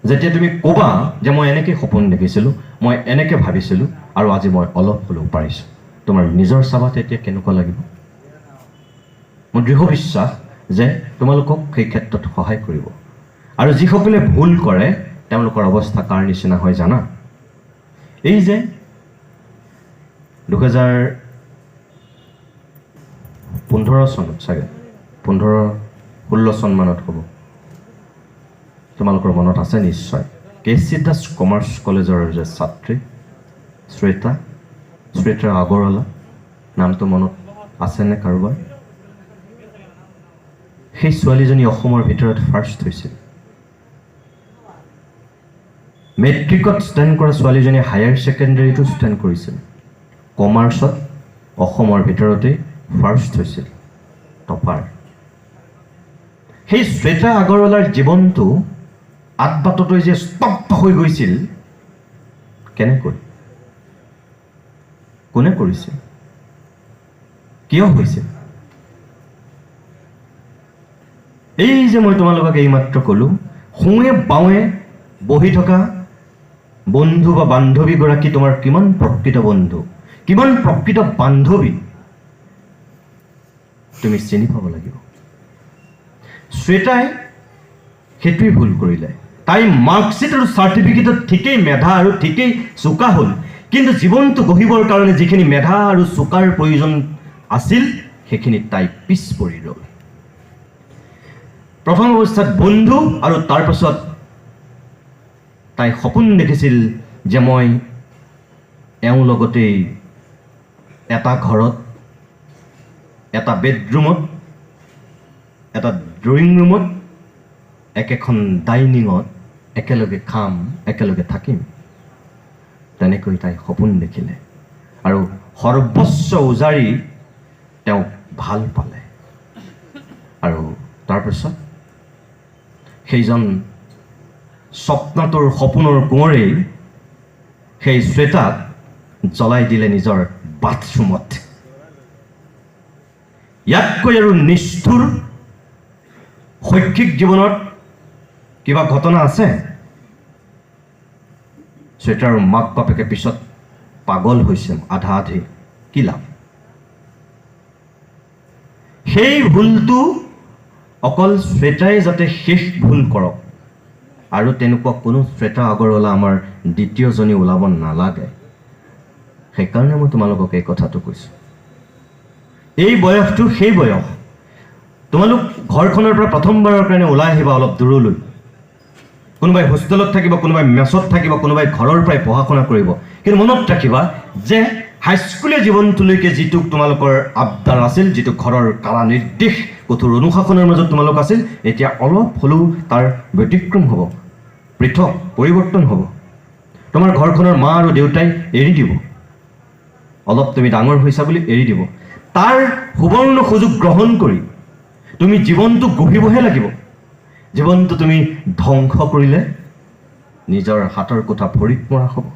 যেতিয়া তুমি ক'বা যে মই এনেকৈ সপোন দেখিছিলোঁ, মই এনেকৈ ভাবিছিলোঁ আৰু আজি মই অলপ হ'লেও পাৰিছোঁ, তোমাৰ নিজৰ চাবা তেতিয়া কেনেকুৱা লাগিব। মোৰ দৃঢ় বিশ্বাস যে তোমালোকক সেই ক্ষেত্ৰত সহায় কৰিব। আৰু যিসকলে ভুল কৰে তেওঁলোকৰ অৱস্থা কাৰ নিচিনা হয় জানা? এই যে 2015 চনত চাগে, 15-16 চনমানত হ'ব, তোমালোকৰ মনত আছে নিশ্চয়, কে চি দাস কমাৰ্চ কলেজৰ যে ছাত্ৰী শ্বেতা, শ্বেতা আগৰৱালা, নামটো মনত আছেনে কাৰোবাৰ? সেই ছোৱালীজনী অসমৰ ভিতৰত ফাৰ্ষ্ট হৈছিল। মেট্ৰিকত ষ্টেণ্ড কৰা ছোৱালীজনীয়ে হায়াৰ ছেকেণ্ডেৰীতো ষ্টেণ্ড কৰিছিল, কমাৰ্চত অসমৰ ভিতৰতে ফাৰ্ষ্ট হৈছিল, টপাৰ। সেই শ্বেতা আগৰৱালাৰ জীৱনটো আদবাটতে যে স্তব্ধ হৈ গৈছিল, কেনেকৈ, কোনে কৰিছিল, কিয় হৈছিল? এই যে মই তোমালোকক এইমাত্ৰ ক'লোঁ, সোঁৱে বাওঁৱে বহি থকা বন্ধু বা বান্ধৱীগৰাকী তোমাৰ কিমান প্ৰকৃত বন্ধু, কিমান প্ৰকৃত বান্ধৱী, তুমি চিনি পাব লাগিব। শ্বেতাই সেইটোৱেই ভুল কৰিলে। তাই মাৰ্কশ্বিট আৰু চাৰ্টিফিকেটত ঠিকেই মেধা আৰু ঠিকেই চোকা হ'ল, কিন্তু জীৱনটো গঢ়িবৰ কাৰণে যিখিনি মেধা আৰু চোকাৰ প্ৰয়োজন আছিল সেইখিনিত তাই পিছ পৰি ৰ'ল। প্ৰথম অৱস্থাত বন্ধু আৰু তাৰপাছত তাই সপোন দেখিছিল যে মই এওঁৰ লগতেই এটা ঘৰত, এটা বেডৰুমত, এটা ড্ৰয়িং ৰুমত, একেখন ডাইনিঙত একেলগে খাম, একেলগে থাকিম। তেনেকৈ তাই সপোন দেখিলে আৰু সৰ্বস্ব উজাৰি তেওঁক ভাল পালে। আৰু তাৰপিছত সেইজন স্বপ্নটোৰ সপোনৰ কোঁৱৰেই সেই শ্বেতাক জ্বলাই দিলে নিজৰ বাথৰুমত। ইয়াতকৈ আৰু নিষ্ঠুৰ শৈক্ষিক জীৱনত কিবা ঘটনা আছে? শ্বেতাৰ মাক বাপেকে পিছত পাগল হৈছে আধা আধি, কি লাভ? সেই ভুলটো অকল শ্বেতাই যাতে শেষ ভুল কৰক, আৰু তেনেকুৱা কোনো শ্বেতা আগৰৱালা আমাৰ দ্বিতীয়জনী ওলাব নালাগে। সেইকাৰণে মই তোমালোকক এই কথাটো কৈছোঁ। এই বয়সটো সেই বয়স, তোমালোক ঘৰখনৰ পৰা প্ৰথমবাৰৰ কাৰণে ওলাই আহিবা অলপ দূৰলৈ। কোনোবাই হোষ্টেলত থাকিব, কোনোবাই মেচত থাকিব, কোনোবাই ঘৰৰ পৰাই পঢ়া শুনা কৰিব। কিন্তু মনত ৰাখিবা যে হাইস্কুলীয়া জীৱনটোলৈকে যিটো তোমালোকৰ আবদাৰ আছিল, যিটো ঘৰৰ কাৰা নিৰ্দেশ, কঠোৰ অনুশাসনৰ মাজত তোমালোক আছিল, এতিয়া অলপ হ'লেও তাৰ ব্যতিক্ৰম হ'ব, পৃথক পৰিৱৰ্তন হ'ব। তোমাৰ ঘৰখনৰ মা আৰু দেউতাই এৰি দিব, অলপ তুমি ডাঙৰ হৈছা বুলি এৰি দিব। তাৰ সুবৰ্ণ সুযোগ গ্ৰহণ কৰি তুমি জীৱনটো গঢ়িবহে লাগিব। জীৱনটো তুমি ধ্বংস কৰিলে নিজৰ হাতৰ কোঠা ভৰিত মৰা হ'ব।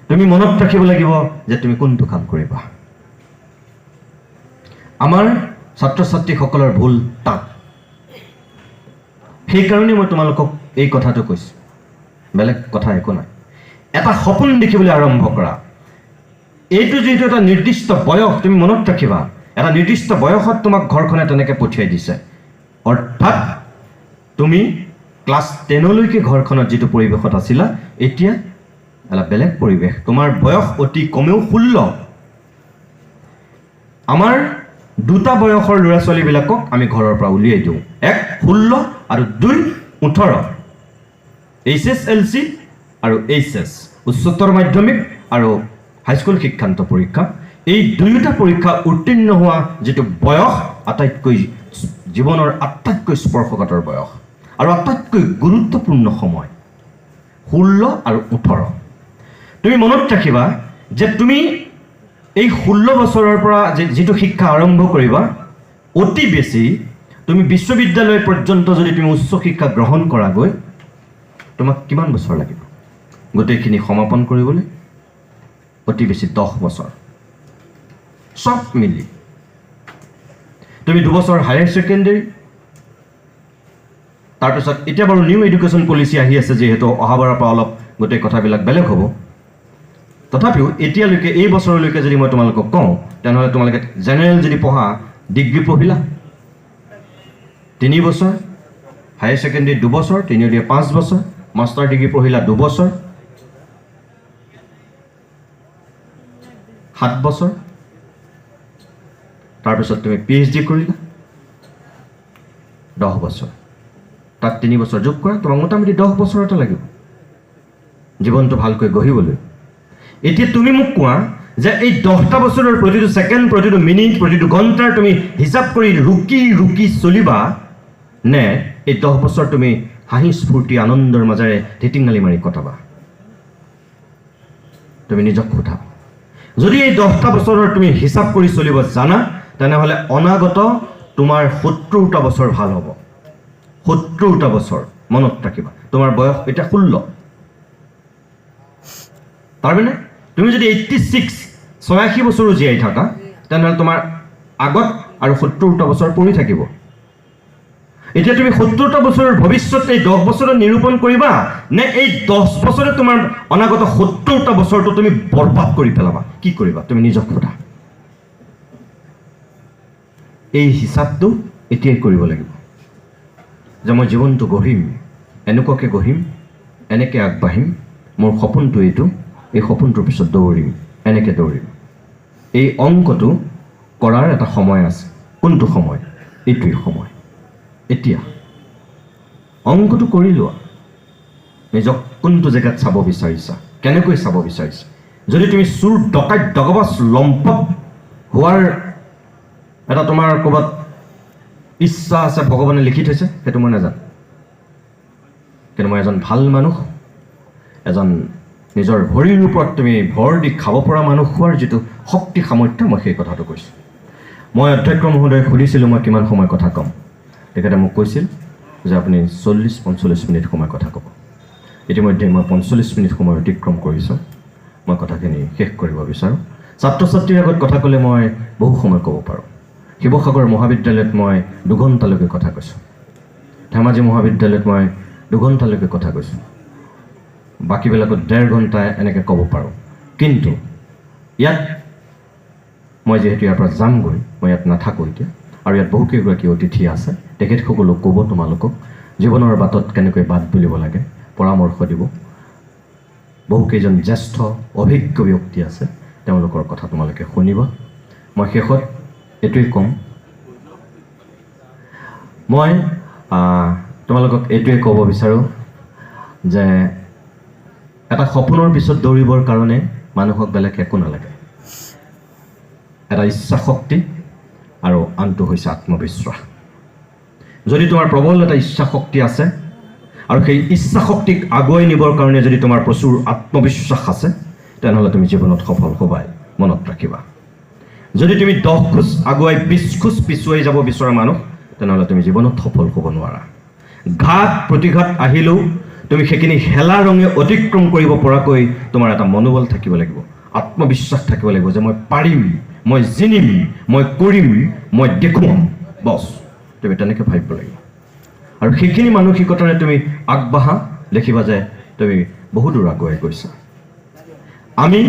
তুমি মনত ৰাখিব লাগিব যে তুমি কোনটো কাম কৰিবা। আমাৰ ছাত্ৰ ছাত্ৰীসকলৰ ভুল তাত। সেইকাৰণে মই তোমালোকক এই কথাটো কৈছোঁ, বেলেগ কথা একো নাই। এটা সপোন দেখিবলৈ আৰম্ভ কৰা। এইটো যিহেতু এটা নিৰ্দিষ্ট বয়স, তুমি মনত ৰাখিবা, এটা নিৰ্দিষ্ট বয়সত তোমাক ঘৰখনে তেনেকৈ পঠিয়াই দিছে। অৰ্থাৎ তুমি ক্লাছ 10লৈকে ঘৰখনত যিটো পৰিৱেশত আছিলা, এতিয়া এটা বেলেগ পৰিৱেশ। তোমাৰ বয়স অতি কমেও 16। আমাৰ দুটা বয়সৰ ল'ৰা ছোৱালীবিলাকক আমি ঘৰৰ পৰা উলিয়াই দিওঁ, এক 16 আৰু দুই 18। এইচ এছ এল চি আৰু এইচ এছ, উচ্চতৰ মাধ্যমিক আৰু হাইস্কুল শিক্ষান্ত পৰীক্ষা, এই দুয়োটা পৰীক্ষা উত্তীৰ্ণ হোৱা যিটো বয়স, আটাইতকৈ জীৱনৰ আটাইতকৈ স্পৰ্শকাতৰ বয়স আৰু আটাইতকৈ গুৰুত্বপূৰ্ণ সময়, 16 আৰু 18। তুমি মনত ৰাখিবা যে তুমি এই 16 বছৰৰ পৰা যিটো শিক্ষা আৰম্ভ কৰিবা, অতি বেছি তুমি বিশ্ববিদ্যালয় পৰ্যন্ত যদি তুমি উচ্চ শিক্ষা গ্ৰহণ কৰাগৈ, তোমাক কিমান বছৰ লাগিব গোটেইখিনি সমাপন কৰিবলৈ? অতি বেছি 10 বছৰ চব মিলি। তুমি 2 বছৰ হায়াৰ ছেকেণ্ডেৰী, তাৰপিছত এতিয়া বাৰু নিউ এডুকেশ্যন পলিচি আহি আছে, যিহেতু অহাবাৰৰ পৰা অলপ গোটেই কথাবিলাক বেলেগ হ'ব। তথাপিও এতিয়ালৈকে এই বছৰলৈকে যদি মই তোমালোকক কওঁ, তেনেহ'লে তোমালোকে জেনেৰেল যদি পঢ়া, ডিগ্ৰী পঢ়িলা 3 বছৰ, হায়াৰ ছেকেণ্ডেৰী 2 বছৰ, 3 দিয়ে 5 বছৰ, মাষ্টাৰ ডিগ্ৰী পঢ়িলা 2 বছৰ, 7 বছৰ, তাৰপিছত তুমি পি এইচ ডি কৰিলা 10 বছৰ, তাত 3 বছৰ যোগ কৰা, তোমাক মোটামুটি 10 বছৰ এটা লাগিব জীৱনটো ভালকৈ গঢ়িবলৈ। এতিয়া তুমি মোক কোৱা যে এই 10টা বছৰৰ প্ৰতিটো ছেকেণ্ড, প্ৰতিটো মিনিট, প্ৰতিটো ঘণ্টাৰ তুমি হিচাপ কৰি ৰুকি ৰুকি চলিবা নে এই 10 বছৰ তুমি হাঁহি স্ফূৰ্তি আনন্দৰ মাজেৰে ধিটিঙালি মাৰি কটাবা? তুমি নিজক সোধা। যদি এই 10টা বছৰৰ তুমি হিচাপ কৰি চলিব জানা, তেনেহ'লে অনাগত তোমাৰ 70টা বছৰ ভাল হ'ব। 70টা বছৰ মনত ৰাখিবা। তোমাৰ বয়স এতিয়া 16, তাৰমানে তুমি যদি 86, 86 বছৰো জীয়াই থাকা, তেনেহ'লে তোমাৰ আগত আৰু 70টা বছৰ পৰি থাকিব। এতিয়া তুমি 70টা বছৰৰ ভৱিষ্যত এই 10 বছৰত নিৰূপণ কৰিবা নে এই 10 বছৰে তোমাৰ অনাগত 70টা বছৰটো তুমি বৰবাদ কৰি পেলাবা? কি কৰিবা তুমি নিজক সোধা। এই হিচাপটো এতিয়াই কৰিব লাগিব যে মই জীৱনটো গঢ়িম, এনেকুৱাকৈ গঢ়িম, এনেকৈ আগবাঢ়িম, মোৰ সপোনটো এইটো, এই সপোনটোৰ পিছত দৌৰিম, এনেকৈ দৌৰিম। এই অংকটো কৰাৰ এটা সময় আছে। কোনটো সময়? এইটোৱেই সময়। এতিয়া অংকটো কৰি লোৱা, নিজক কোনটো জেগাত চাব বিচাৰিছা, কেনেকৈ চাব বিচাৰিছা। যদি তুমি চোৰ, ডকাইত, দগবাজ, লম্পট হোৱাৰ এটা তোমাৰ ক'ৰবাত ইচ্ছা আছে, ভগৱানে লিখি থৈছে, সেইটো মই নাজানো। কিন্তু মই এজন ভাল মানুহ, এজন নিজৰ ভৰিৰ ওপৰত তুমি ভৰ দি খাব পৰা মানুহ হোৱাৰ যিটো শক্তি সামৰ্থ্য, মই সেই কথাটো কৈছোঁ। মই অধ্যক্ষ মহোদয়ক সুধিছিলোঁ মই কিমান সময় কথা ক'ম। তেখেতে মোক কৈছিল যে আপুনি 40-45 মিনিট সময় কথা ক'ব। ইতিমধ্যে মই 45 মিনিট সময় অতিক্ৰম কৰিছোঁ। মই কথাখিনি শেষ কৰিব বিচাৰোঁ। ছাত্ৰ ছাত্ৰীৰ আগত কথা ক'লে মই বহু সময় ক'ব পাৰোঁ। শিৱসাগৰ মহাবিদ্যালয়ত মই 2 ঘণ্টালৈকে কথা কৈছোঁ। ধেমাজি মহাবিদ্যালয়ত মই 2 ঘণ্টালৈকে কথা কৈছোঁ। বাকীবিলাকত 1.5 ঘণ্টা এনেকৈ ক'ব পাৰোঁ। কিন্তু ইয়াত মই যিহেতু ইয়াৰ পৰা যামগৈ, মই ইয়াত নাথাকোঁ এতিয়া। আৰু ইয়াত বহুকেইগৰাকী অতিথি আছে, তেখেতসকলেও ক'ব তোমালোকক জীৱনৰ বাটত কেনেকৈ বাট বুলিব লাগে, পৰামৰ্শ দিব। বহুকেইজন জ্যেষ্ঠ অভিজ্ঞ ব্যক্তি আছে, তেওঁলোকৰ কথা তোমালোকে শুনিবা। মই শেষত এইটোৱেই ক'ম, মই তোমালোকক এইটোৱে ক'ব বিচাৰোঁ যে এটা সপোনৰ পিছত দৌৰিবৰ কাৰণে মানুহক বেলেগ একো নালাগে, এটা ইচ্ছা শক্তি আৰু আনটো হৈছে আত্মবিশ্বাস। যদি তোমাৰ প্ৰবল এটা ইচ্ছা শক্তি আছে আৰু সেই ইচ্ছা শক্তিক আগুৱাই নিবৰ কাৰণে যদি তোমাৰ প্ৰচুৰ আত্মবিশ্বাস আছে, তেনেহ'লে তুমি জীৱনত সফল হ'বাই, মনত ৰাখিবা। যদি তুমি 10 খোজ আগুৱাই 20 খোজ পিছুৱাই যাব বিচৰা মানুহ, তেনেহ'লে তুমি জীৱনত সফল হ'ব নোৱাৰা। ঘাত প্ৰতিঘাত আহিলেও তুমি সেইখিনি হেলা ৰঙে অতিক্ৰম কৰিব পৰাকৈ তোমাৰ এটা মনোবল থাকিব লাগিব, আত্মবিশ্বাস থাকিব লাগিব যে মই পাৰিম, মই জিনিম, মই কৰিম, মই দেখুৱাম। বছ, তুমি তেনেকৈ ভাবিব লাগিব আৰু সেইখিনি মানসিকতাৰে তুমি আগবাঢ়া, দেখিবা যে তুমি বহু দূৰ আগুৱাই গৈছা। আমি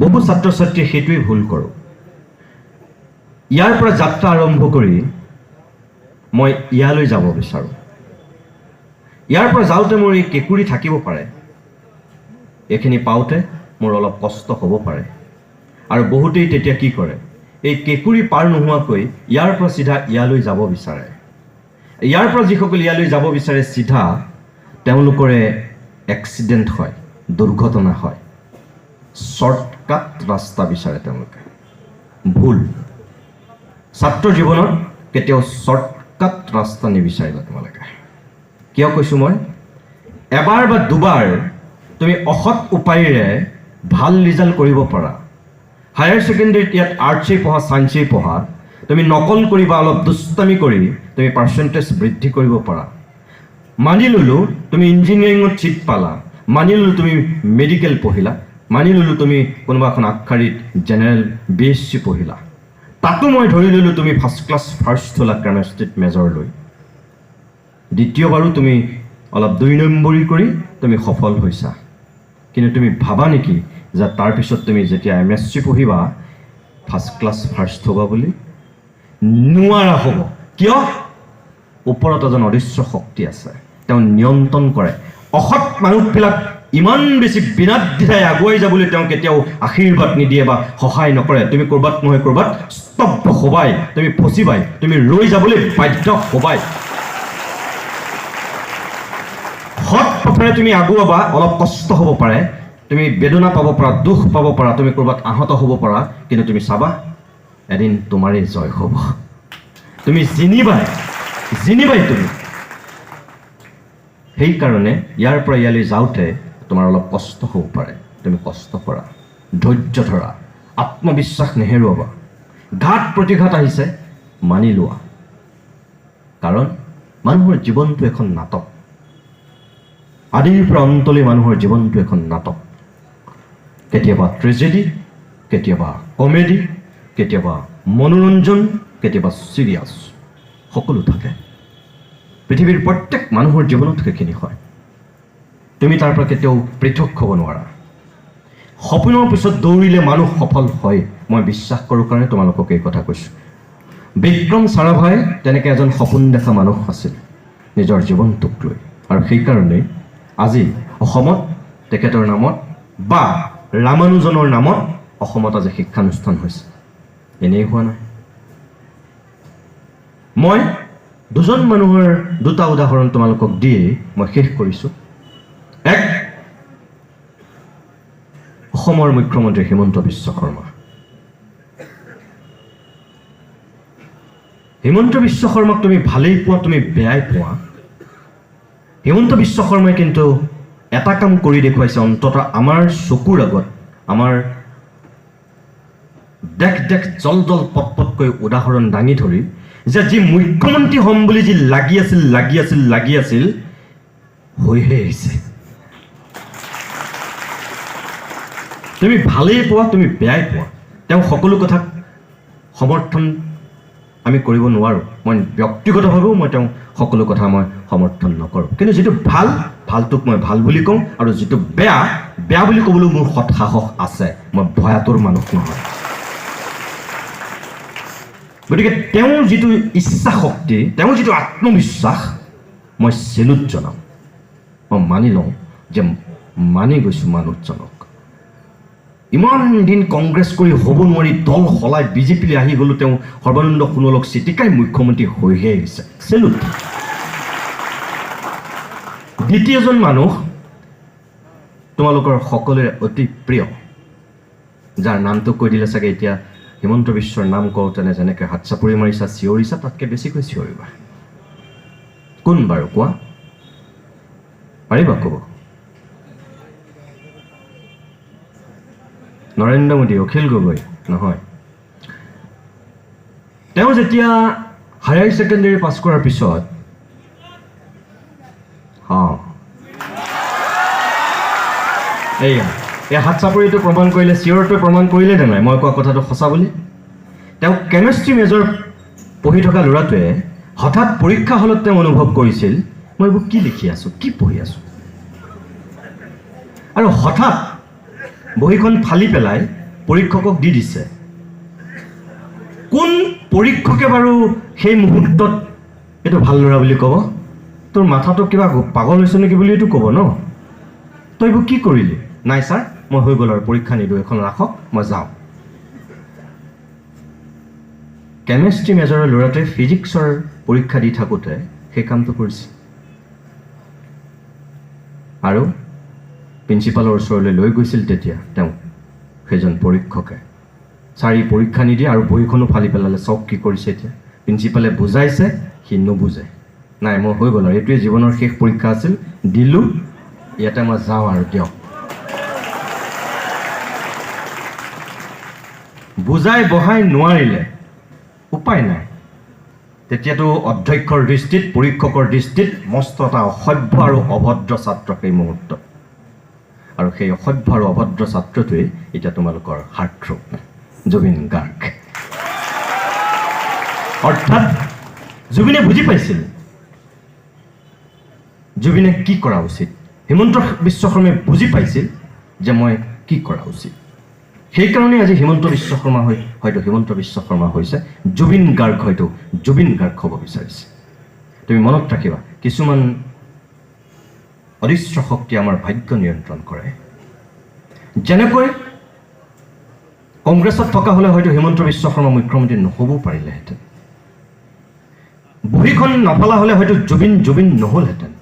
বহু ছাত্ৰ ছাত্ৰীয়ে সেইটোৱেই ভুল কৰোঁ। ইয়াৰ পৰা যাত্ৰা আৰম্ভ কৰি মই ইয়ালৈ যাব বিচাৰোঁ। ইয়াৰ পৰা যাওঁতে মোৰ এই কেঁকুৰি থাকিব পাৰে, এইখিনি পাওঁতে মোৰ অলপ কষ্ট হ'ব পাৰে। আৰু বহুতেই তেতিয়া কি কৰে, এই কেঁকুৰি পাৰ নোহোৱাকৈ ইয়াৰ পৰা চিধা ইয়ালৈ যাব বিচাৰে। ইয়াৰ পৰা যিসকল ইয়ালৈ যাব বিচাৰে চিধা, তেওঁলোকৰে এক্সিডেণ্ট হয়, দুৰ্ঘটনা হয়। শ্বৰ্টকাট ৰাস্তা বিচাৰে তেওঁলোকে, ভুল। ছাত্ৰ জীৱনত কেতিয়াও শ্বৰ্টকাট ৰাস্তা নিবিচাৰিবা তোমালোকে। কিয় কৈছোঁ মই? এবাৰ বা দুবাৰ তুমি অসৎ উপায়েৰে ভাল ৰিজাল্ট কৰিব পাৰা। হায়াৰ ছেকেণ্ডেৰীত ইয়াত আৰ্টছেই পঢ়া, ছায়েন্সেই পঢ়া, তুমি নকল কৰি বা অলপ দুষ্টামি কৰি তুমি পাৰ্চেণ্টেজ বৃদ্ধি কৰিব পাৰা। মানি ল'লোঁ তুমি ইঞ্জিনিয়াৰিঙত ছিট পালা, মানি ল'লোঁ তুমি মেডিকেল পঢ়িলা, মানি ল'লোঁ তুমি কোনোবা এখন আগশাৰীত জেনেৰেল বি এছ চি পঢ়িলা, তাতো মই ধৰি ল'লোঁ তুমি ফাৰ্ষ্ট ক্লাছ ফাৰ্ষ্ট হ'লা কেমেষ্ট্ৰিত মেজৰ লৈ। দ্বিতীয়বাৰো তুমি অলপ দুই নম্বৰী কৰি তুমি সফল হৈছা। কিন্তু তুমি ভাবা নেকি যে তাৰপিছত তুমি যেতিয়া এম এছ চি পঢ়িবা, ফাৰ্ষ্ট ক্লাছ ফাৰ্ষ্ট হ'বা বুলি? নোৱাৰা হ'ব। কিয়? ওপৰত এজন অদৃশ্য শক্তি আছে, তেওঁ নিয়ন্ত্ৰণ কৰে। অসৎ মানুহবিলাক ইমান বেছি বিনাদ্বিধাই আগুৱাই যাবলৈ তেওঁ কেতিয়াও আশীৰ্বাদ নিদিয়ে বা সহায় নকৰে। তুমি ক'ৰবাত নহয় ক'ৰবাত স্তব্ধ হ'বাই, তুমি ফচিবাই, তুমি ৰৈ যাবলৈ বাধ্য হ'বাই। সৎ পথেৰে তুমি আগুৱাবা, অলপ কষ্ট হ'ব পাৰে, তুমি বেদনা পাব পাৰা, দুখ পাব পাৰা, তুমি ক'ৰবাত আহত হ'ব পাৰা, কিন্তু তুমি চাবা এদিন তোমাৰেই জয় হ'ব। তুমি জিনিবাই, জিনিবাই তুমি। সেইকাৰণে ইয়াৰ পৰা ইয়ালৈ যাওঁতে তোমাৰ অলপ কষ্ট হ'ব পাৰে, তুমি কষ্ট কৰা। ধৈৰ্য ধৰা, আত্মবিশ্বাস নেহেৰুৱাবা। ঘাত প্ৰতিঘাত আহিছে, মানি লোৱা। কাৰণ মানুহৰ জীৱনটো এখন নাটক। আদিৰ পৰা অন্তলৈ মানুহৰ জীৱনটো এখন নাটক। কেতিয়াবা ট্ৰেজেডি, কেতিয়াবা কমেডি, কেতিয়াবা মনোৰঞ্জন, কেতিয়াবা চিৰিয়াছ, সকলো থাকে। পৃথিৱীৰ প্ৰত্যেক মানুহৰ জীৱনত সেইখিনি হয়। তুমি তাৰ পৰা কেতিয়াও পৃথক হ'ব নোৱাৰা। সপোনৰ পিছত দৌৰিলে মানুহ সফল হয়, মই বিশ্বাস কৰোঁ কাৰণে তোমালোকক এই কথা কৈছোঁ। বিক্ৰম সাৰাভাই তেনেকৈ এজন সপোন দেখা মানুহ আছিল নিজৰ জীৱনটোক লৈ, আৰু সেইকাৰণেই আজি অসমত তেখেতৰ নামত বা ৰামানুজনৰ নামত অসমত আজি শিক্ষানুষ্ঠান হৈছে। এনেই হোৱা নাই। মই দুজন মানুহৰ দুটা উদাহৰণ তোমালোকক দিয়ে মই শেষ কৰিছোঁ। এক, অসমৰ মুখ্যমন্ত্ৰী হিমন্ত বিশ্ব শৰ্মা। হিমন্ত বিশ্ব শৰ্মাক তুমি ভালেই পোৱা, তুমি বেয়াই পোৱা, হিমন্ত বিশ্ব শৰ্মাই কিন্তু এটা কাম কৰি দেখুৱাইছে, অন্ততঃ আমাৰ চকুৰ আগত, আমাৰ দেখ দেখ জল জল পট পটকৈ উদাহৰণ দাঙি ধৰি যে যি মুখ্যমন্ত্ৰী হ'ম বুলি যি লাগি আছিল লাগি আছিল লাগি আছিল হৈহে আহিছে। তুমি ভালেই পোৱা, তুমি বেয়াই পোৱা, তেওঁ সকলো কথাক সমৰ্থন আমি কৰিব নোৱাৰোঁ। মই ব্যক্তিগতভাৱেও মই তেওঁ সকলো কথা মই সমৰ্থন নকৰোঁ, কিন্তু যিটো ভাল, ভালটোক মই ভাল বুলি কওঁ, আৰু যিটো বেয়া, বেয়া বুলি ক'বলৈও মোৰ সৎ সাহস আছে। মই ভয়াতুৰ মানুহ নহয়। গতিকে তেওঁৰ যিটো ইচ্ছা শক্তি, তেওঁৰ যিটো আত্মবিশ্বাস, মই চেলুট জনাওঁ। মই মানি লওঁ যে মানি গৈছোঁ মানুহজনক। ইমান দিন কংগ্ৰেছ কৰি হ'ব নোৱাৰি দল সলাই বিজেপিলৈ আহি গ'লোঁ, তেওঁ সৰ্বানন্দ সোণোৱালক চিটিকাই মুখ্যমন্ত্ৰী হৈহে আহিছে। চেলুট। দ্বিতীয়জন মানুহ তোমালোকৰ সকলোৰে অতি প্ৰিয়, যাৰ নামটো কৈ দিলে চাগে এতিয়া হিমন্ত বিশ্বৰ নাম কওঁতেনে যেনেকৈ হাত চাপৰি মাৰিছা, চিঞৰিছা, তাতকৈ বেছিকৈ চিঞৰিবা। কোন বাৰু কোৱা, পাৰিবা ক'ব? নৰেন্দ্ৰ মোদী, অখিল গগৈ নহয়। তেওঁ যেতিয়া হায়াৰ ছেকেণ্ডেৰী পাছ কৰাৰ পিছত, এইয়া এই হাত চাপৰিটো প্ৰমাণ কৰিলে, চিঞৰটোৱে প্ৰমাণ কৰিলে নে নাই মই কোৱা কথাটো সঁচা বুলি? তেওঁ কেমেষ্ট্ৰি মেজৰ পঢ়ি থকা ল'ৰাটোৱে হঠাৎ পৰীক্ষা হলত তেওঁ অনুভৱ কৰিছিল, মই এইবোৰ কি লিখি আছোঁ, কি পঢ়ি আছোঁ, আৰু হঠাৎ বহীখন ফালি পেলাই পৰীক্ষকক দি দিছে। কোন পৰীক্ষকে বাৰু সেই মুহূৰ্তত এইটো ভাল ল'ৰা বুলি ক'ব? তোৰ মাথাটো কিবা পাগল হৈছে নেকি বুলি এইটো ক'ব ন? তই এইবোৰ কি কৰিলি? নাই ছাৰ, মই হৈ গ'ল আৰু, পৰীক্ষা নিদিওঁ, এখন ৰাখক, মই যাওঁ। কেমেষ্ট্ৰি মেজৰৰ ল'ৰাটোৱে ফিজিক্সৰ পৰীক্ষা দি থাকোঁতে সেই কামটো কৰিছে, আৰু প্ৰিন্সিপালৰ ওচৰলৈ লৈ গৈছিল তেতিয়া তেওঁ, সেইজন পৰীক্ষকে। ছাৰ, ই পৰীক্ষা নিদিয়ে আৰু বহীখনো ফালি পেলালে, চাওক কি কৰিছে এতিয়া। প্ৰিন্সিপালে বুজাইছে, সি নুবুজে। নাই, মোৰ হৈ গ'ল আৰু, এইটোৱে জীৱনৰ শেষ পৰীক্ষা আছিল, দিলোঁ, ইয়াতে মই যাওঁ আৰু দিয়ক। বুজাই বহাই নোৱাৰিলে, উপায় নাই। তেতিয়াতো অধ্যক্ষৰ দৃষ্টিত, পৰীক্ষকৰ দৃষ্টিত মস্ত এটা অসভ্য আৰু অভদ্ৰ ছাত্ৰ সেই মুহূৰ্তত। আৰু সেই অসভ্য আৰু অভদ্ৰ ছাত্ৰটোৱেই এতিয়া তোমালোকৰ হাৰ্টথ্ৰব জুবিন গাৰ্গ। অৰ্থাৎ জুবিনে বুজি পাইছিল জুবিনে কি কৰা উচিত, হিমন্ত বিশ্ব শৰ্মাই বুজি পাইছিল যে মই কি কৰা উচিত। সেইকাৰণে আজি হিমন্ত বিশ্ব শৰ্মা হৈ হয়তো হিমন্ত বিশ্ব শৰ্মা হৈছে, জুবিন গাৰ্গ হয়তো জুবিন গাৰ্গ হ'ব বিচাৰিছে। তুমি মনত ৰাখিবা, কিছুমান অদৃশ্য শক্তি আমাৰ ভাগ্য নিয়ন্ত্ৰণ কৰে। যেনেকৈ কংগ্ৰেছত থকা হ'লে হয়তো হিমন্ত বিশ্ব শৰ্মা মুখ্যমন্ত্ৰী নহ'বও পাৰিলেহেঁতেন, বহীখন নফলা হ'লে হয়তো জুবিন জুবিন নহ'লহেঁতেন।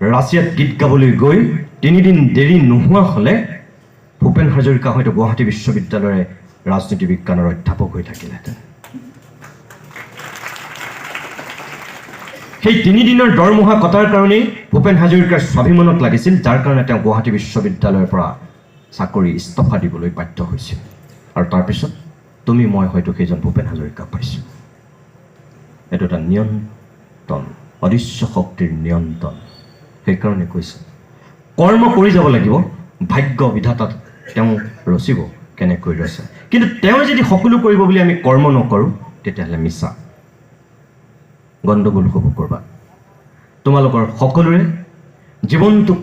ৰাছিয়াত গীত গাবলৈ গৈ তিনিদিন দেৰি নোহোৱা হ'লে ভূপেন হাজৰিকা হয়তো গুৱাহাটী বিশ্ববিদ্যালয়ৰে ৰাজনীতি বিজ্ঞানৰ অধ্যাপক হৈ থাকিলহেঁতেন। সেই তিনিদিনৰ দৰমহা কটাৰ কাৰণেই ভূপেন হাজৰিকাৰ স্বাভিমানত লাগিছিল, যাৰ কাৰণে তেওঁ গুৱাহাটী বিশ্ববিদ্যালয়ৰ পৰা চাকৰি ইস্তফা দিবলৈ বাধ্য হৈছিল। আৰু তাৰপিছত তুমি মই হয়তো সেইজন ভূপেন হাজৰিকা পাইছোঁ। এইটো এটা নিয়ন্ত্ৰণ, অদৃশ্য শক্তিৰ নিয়ন্ত্ৰণ। সেইকাৰণে কৈছে, কৰ্ম কৰি যাব লাগিব, ভাগ্য বিধাতাত তেওঁ ৰচিব কেনেকৈ ৰচে। কিন্তু তেওঁ যদি সকলো কৰিব বুলি আমি কৰ্ম নকৰোঁ, তেতিয়াহ'লে মিছা, গণ্ডগোল হ'ব ক'ৰবাত। তোমালোকৰ সকলোৰে জীৱনটো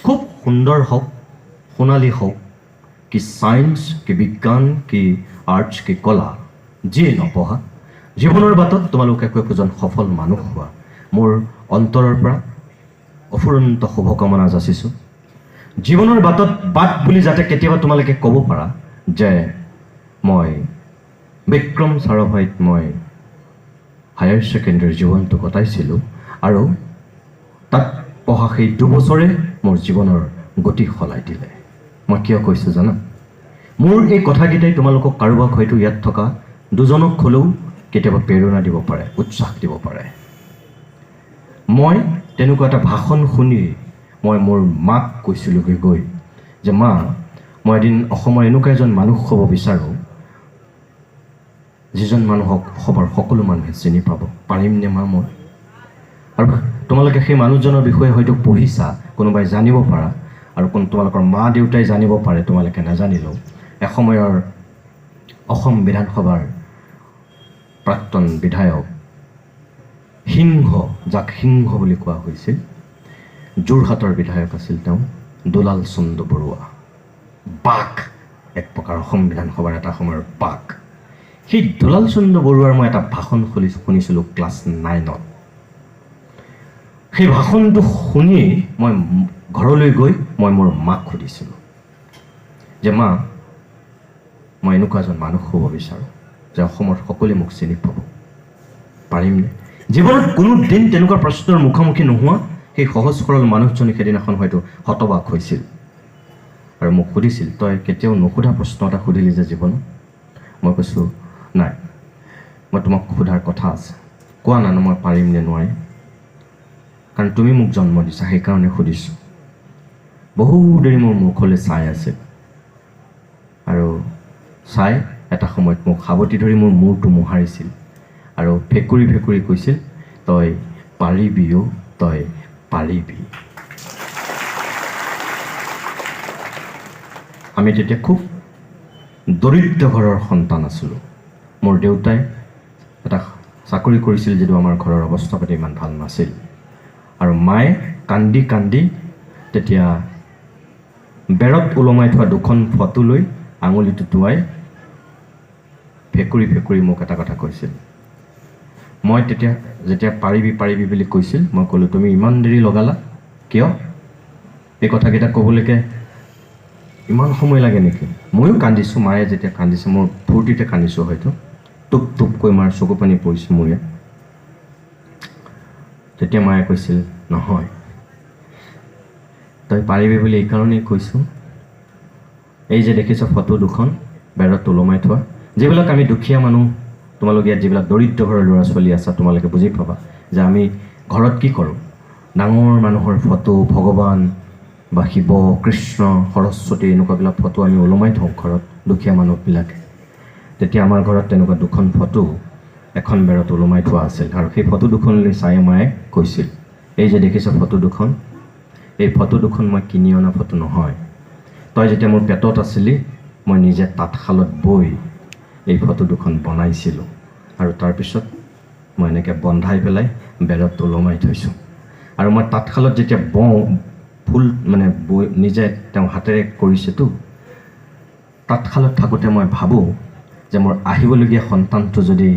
খুব সুন্দৰ হওক, সোণালী হওক। কি ছায়েন্স, কি বিজ্ঞান, কি আৰ্টছ, কি কলা, যিয়ে নপঢ়া, জীৱনৰ বাটত তোমালোক একো একোজন সফল মানুহ হোৱা মোৰ অন্তৰৰ পৰা অফুৰন্ত শুভকামনা যাচিছোঁ। জীৱনৰ বাটত বাট বুলি যাতে কেতিয়াবা তোমালোকে ক'ব পাৰা যে মই বিক্ৰম চাৰাভাইত মই হায়াৰ ছেকেণ্ডেৰী জীৱনটো কটাইছিলোঁ আৰু তাত পঢ়া সেই 2 বছৰে মোৰ জীৱনৰ গতি সলাই দিলে। মই কিয় কৈছোঁ জানা? মোৰ এই কথাকেইটাই তোমালোকক কাৰোবাক হয়তো ইয়াত থকা দুজনক হ'লেও কেতিয়াবা প্ৰেৰণা দিব পাৰে, উৎসাহ দিব পাৰে। মই তেনেকুৱা এটা ভাষণ শুনি মই মোৰ মাক কৈছিলোঁগৈ গৈ যে মা, মই এদিন অসমৰ এনেকুৱা এজন মানুহ হ'ব বিচাৰোঁ, যিজন মানুহক অসমৰ সকলো মানুহে চিনি পাব। পাৰিমনে মা মই? আৰু তোমালোকে সেই মানুহজনৰ বিষয়ে হয়তো পঢ়িছা, কোনোবাই জানিব পাৰা আৰু কোন তোমালোকৰ মা দেউতাই জানিব পাৰে, তোমালোকে নাজানিলেও। এসময়ৰ অসম বিধানসভাৰ প্ৰাক্তন বিধায়ক সিংহ, যাক সিংহ বুলি কোৱা হৈছিল, যোৰহাটৰ বিধায়ক আছিল তেওঁ, দুলাল চন্দ্ৰ বৰুৱা। বাঘ, এক প্ৰকাৰ অসম বিধানসভাৰ এটা সময়ৰ বাঘ। সেই দুলাল চন্দ্ৰ বৰুৱাৰ মই এটা ভাষণ শুনিছিলোঁ ক্লাছ 9ত। সেই ভাষণটো শুনি মই ঘৰলৈ গৈ মই মোৰ মাক সুধিছিলোঁ যে মা, মই এনেকুৱা এজন মানুহ হ'ব বিচাৰোঁ যে অসমৰ সকলোৱে মোক চিনি পাব, পাৰিমনে? জীৱনত কোনো দিন তেনেকুৱা প্ৰশ্নৰ মুখামুখি নোহোৱা সেই সহজ সৰল মানুহজনী সেইদিনাখন হয়তো হতবাক হৈছিল আৰু মোক সুধিছিল, তই কেতিয়াও নুসুধা প্ৰশ্ন এটা সুধিলি যে জীৱনত? মই কৈছোঁ, নাই, মই তোমাক সোধাৰ কথা আছে। কোৱা না, মই পাৰিম নে নোৱাৰিম? কাৰণ তুমি মোক জন্ম দিছা, সেইকাৰণে সুধিছোঁ। বহু দেৰি মোৰ মুখলৈ চাই আছিল আৰু চাই এটা সময়ত মোক সাৱটি ধৰি মোৰ মূৰটো মোহাৰিছিল আৰু ফেকুৰি ফেকুৰি কৈছিল, তই পাৰিবি অ', তই পাৰিবি। আমি তেতিয়া খুব দৰিদ্ৰ ঘৰৰ সন্তান আছিলোঁ। মোৰ দেউতাই এটা চাকৰি কৰিছিল যদিও আমাৰ ঘৰৰ অৱস্থা পাতি ইমান ভাল নাছিল। আৰু মায়ে কান্দি কান্দি তেতিয়া বেৰত ওলমাই থোৱা দুখন ফটো লৈ আঙুলিটো টোঁৱাই ফেকুৰি ফেকুৰি মোক এটা কথা কৈছিল। মই তেতিয়া যেতিয়া পাৰিবি পাৰিবি বুলি কৈছিল, মই ক'লোঁ, তুমি ইমান দেৰি লগালা কিয়? এই কথাকেইটা ক'বলৈকে ইমান সময় লাগে নেকি? ময়ো কান্দিছোঁ। মায়ে যেতিয়া কান্দিছে, মোৰ ফূৰ্তিতে কান্দিছোঁ হয়তো, টোপ টোপকৈ মাৰ চকু পানী পৰিছে মোৰে। তেতিয়া মায়ে কৈছিল, নহয়, তই পাৰিবি বুলি এইকাৰণেই কৈছোঁ, এই যে দেখিছ ফটো দুখন বেৰত ওলমাই থোৱা, যিবিলাক আমি দুখীয়া মানুহ, তোমালোক ইয়াত যিবিলাক দৰিদ্ৰ ঘৰৰ ল'ৰা ছোৱালী আছা, তোমালোকে বুজি পাবা যে আমি ঘৰত কি কৰোঁ। ডাঙৰ মানুহৰ ফটো, ভগৱান বা শিৱ, কৃষ্ণ, সৰস্বতী, এনেকুৱাবিলাক ফটো আমি ওলমাই থওঁ ঘৰত দুখীয়া মানুহবিলাকে। তেতিয়া আমাৰ ঘৰত তেনেকুৱা দুখন ফটো এখন বেৰত ওলমাই থোৱা আছিল আৰু সেই ফটো দুখনলৈ চাই মায়ে কৈছিল, এই যে দেখিছ ফটো দুখন, এই ফটো দুখন মই কিনি অনা ফটো নহয়। তই যেতিয়া মোৰ পেটত আছিলি, মই নিজে তাঁতশালত বৈ এই ফটো দুখন বনাইছিলোঁ আৰু তাৰপিছত মই এনেকৈ বন্ধাই পেলাই বেৰত ওলমাই থৈছোঁ। আৰু মই তাঁতশালত যেতিয়া বওঁ, ফুল মানে বৈ নিজে তেওঁ হাতেৰে কৰিছেতো, তাঁতশালত থাকোঁতে মই ভাবোঁ যে মোৰ আহিবলগীয়া সন্তানটো যদি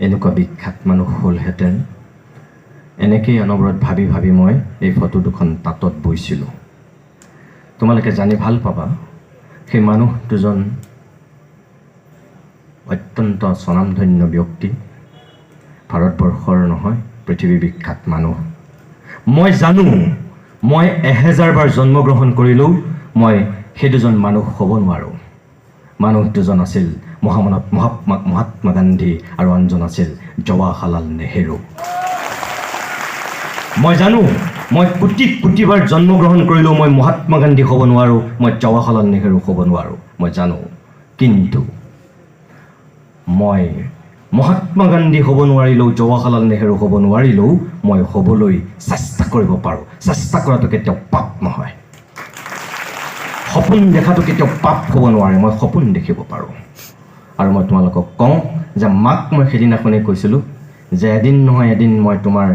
এনেকুৱা বিখ্যাত মানুহ হ'লহেঁতেন। এনেকেই অনবৰত ভাবি ভাবি মই এই ফটো দুখন তাঁতত বৈছিলোঁ। তোমালোকে জানি ভাল পাবা, সেই মানুহ দুজন অত্যন্ত স্বনামধন্য ব্যক্তি, ভাৰতবৰ্ষৰ নহয়, পৃথিৱী বিখ্যাত মানুহ। মই জানো, মই 1000 বাৰ জন্মগ্ৰহণ কৰিলেও মই সেই দুজন মানুহ হ'ব নোৱাৰোঁ। মানুহ দুজন আছিল মহামানৱ মহাত্মা মহাত্মা গান্ধী আৰু আনজন আছিল জৱাহৰলাল নেহেৰু। মই জানো, মই কোটি কোটিবাৰ জন্মগ্ৰহণ কৰিলেও মই মহাত্মা গান্ধী হ'ব নোৱাৰোঁ, মই জৱাহৰলাল নেহেৰু হ'ব নোৱাৰোঁ, মই জানো। কিন্তু মই মহাত্মা গান্ধী হ'ব নোৱাৰিলেও, জৱাহৰলাল নেহেৰু হ'ব নোৱাৰিলেও, মই হ'বলৈ চেষ্টা কৰিব পাৰোঁ। চেষ্টা কৰাটো কেতিয়াও পাপ নহয়। সপোন দেখাটো কেতিয়াও পাপ হ'ব নোৱাৰে। মই সপোন দেখিব পাৰোঁ। আৰু মই তোমালোকক কওঁ যে মাক মই সেইদিনাখনেই কৈছিলোঁ যে এদিন নহয় এদিন মই তোমাৰ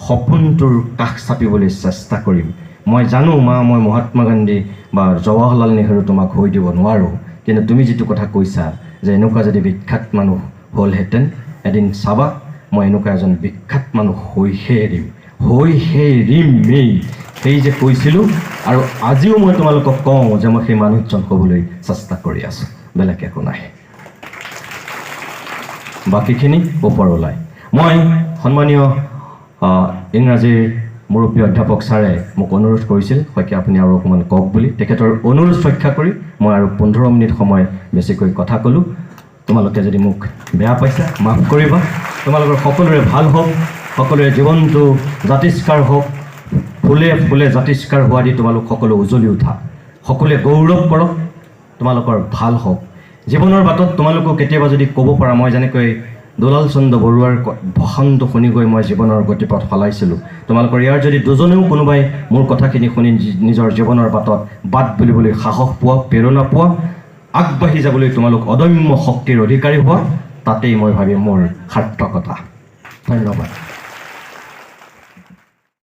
সপোনটোৰ কাষ চাপিবলৈ চেষ্টা কৰিম। মই জানো মা, মই মহাত্মা গান্ধী বা জৱাহৰলাল নেহেৰু তোমাক হৈ দিব নোৱাৰোঁ, কিন্তু তুমি যিটো কথা কৈছা যে এনেকুৱা যদি বিখ্যাত মানুহ হ'লহেঁতেন, এদিন চাবা, মই এনেকুৱা এজন বিখ্যাত মানুহ হৈহে এৰিম, হৈহে এৰিমেই। সেই যে কৈছিলোঁ, আৰু আজিও মই তোমালোকক কওঁ যে মই সেই মানুহজন হ'বলৈ চেষ্টা কৰি আছোঁ, বেলেগ একো নাই। বাকীখিনি ওপৰলাই। মই সন্মানীয় ইংৰাজীৰ মুৰব্বী অধ্যাপক ছাৰে মোক অনুৰোধ কৰিছিল, "শইকীয়া, আপুনি আৰু অকণমান কওক" বুলি। তেখেতৰ অনুৰোধ ৰক্ষা কৰি মই আৰু 15 মিনিট সময় বেছিকৈ কথা ক'লোঁ। তোমালোকে যদি মোক বেয়া পাইছা, মাফ কৰিবা। তোমালোকৰ সকলোৰে ভাল হওক, সকলোৰে জীৱনটো জাতিষ্কাৰ হওক, ফুলে ফুলে জাতিষ্কাৰ হোৱা দি তোমালোক সকলো উজলি উঠা, সকলোৱে গৌৰৱ কৰক, তোমালোকৰ ভাল হওক জীৱনৰ বাটত। তোমালোকো কেতিয়াবা যদি ক'ব পাৰা, মই যেনেকৈ দুলাল চন্দ্ৰ বৰুৱাৰ ভাষণটো শুনি গৈ মই জীৱনৰ গতিপথ সলাইছিলোঁ, তোমালোকৰ ইয়াৰ যদি দুজনেও কোনোবাই মোৰ কথাখিনি শুনি নিজৰ জীৱনৰ বাটত বাট বুলিবলৈ সাহস পোৱা, প্ৰেৰণা পোৱা, আগবাঢ়ি যাবলৈ তোমালোক অদম্য শক্তিৰ অধিকাৰী হোৱা, তাতেই মই ভাবিম মোৰ সাৰ্থকতা। ধন্যবাদ।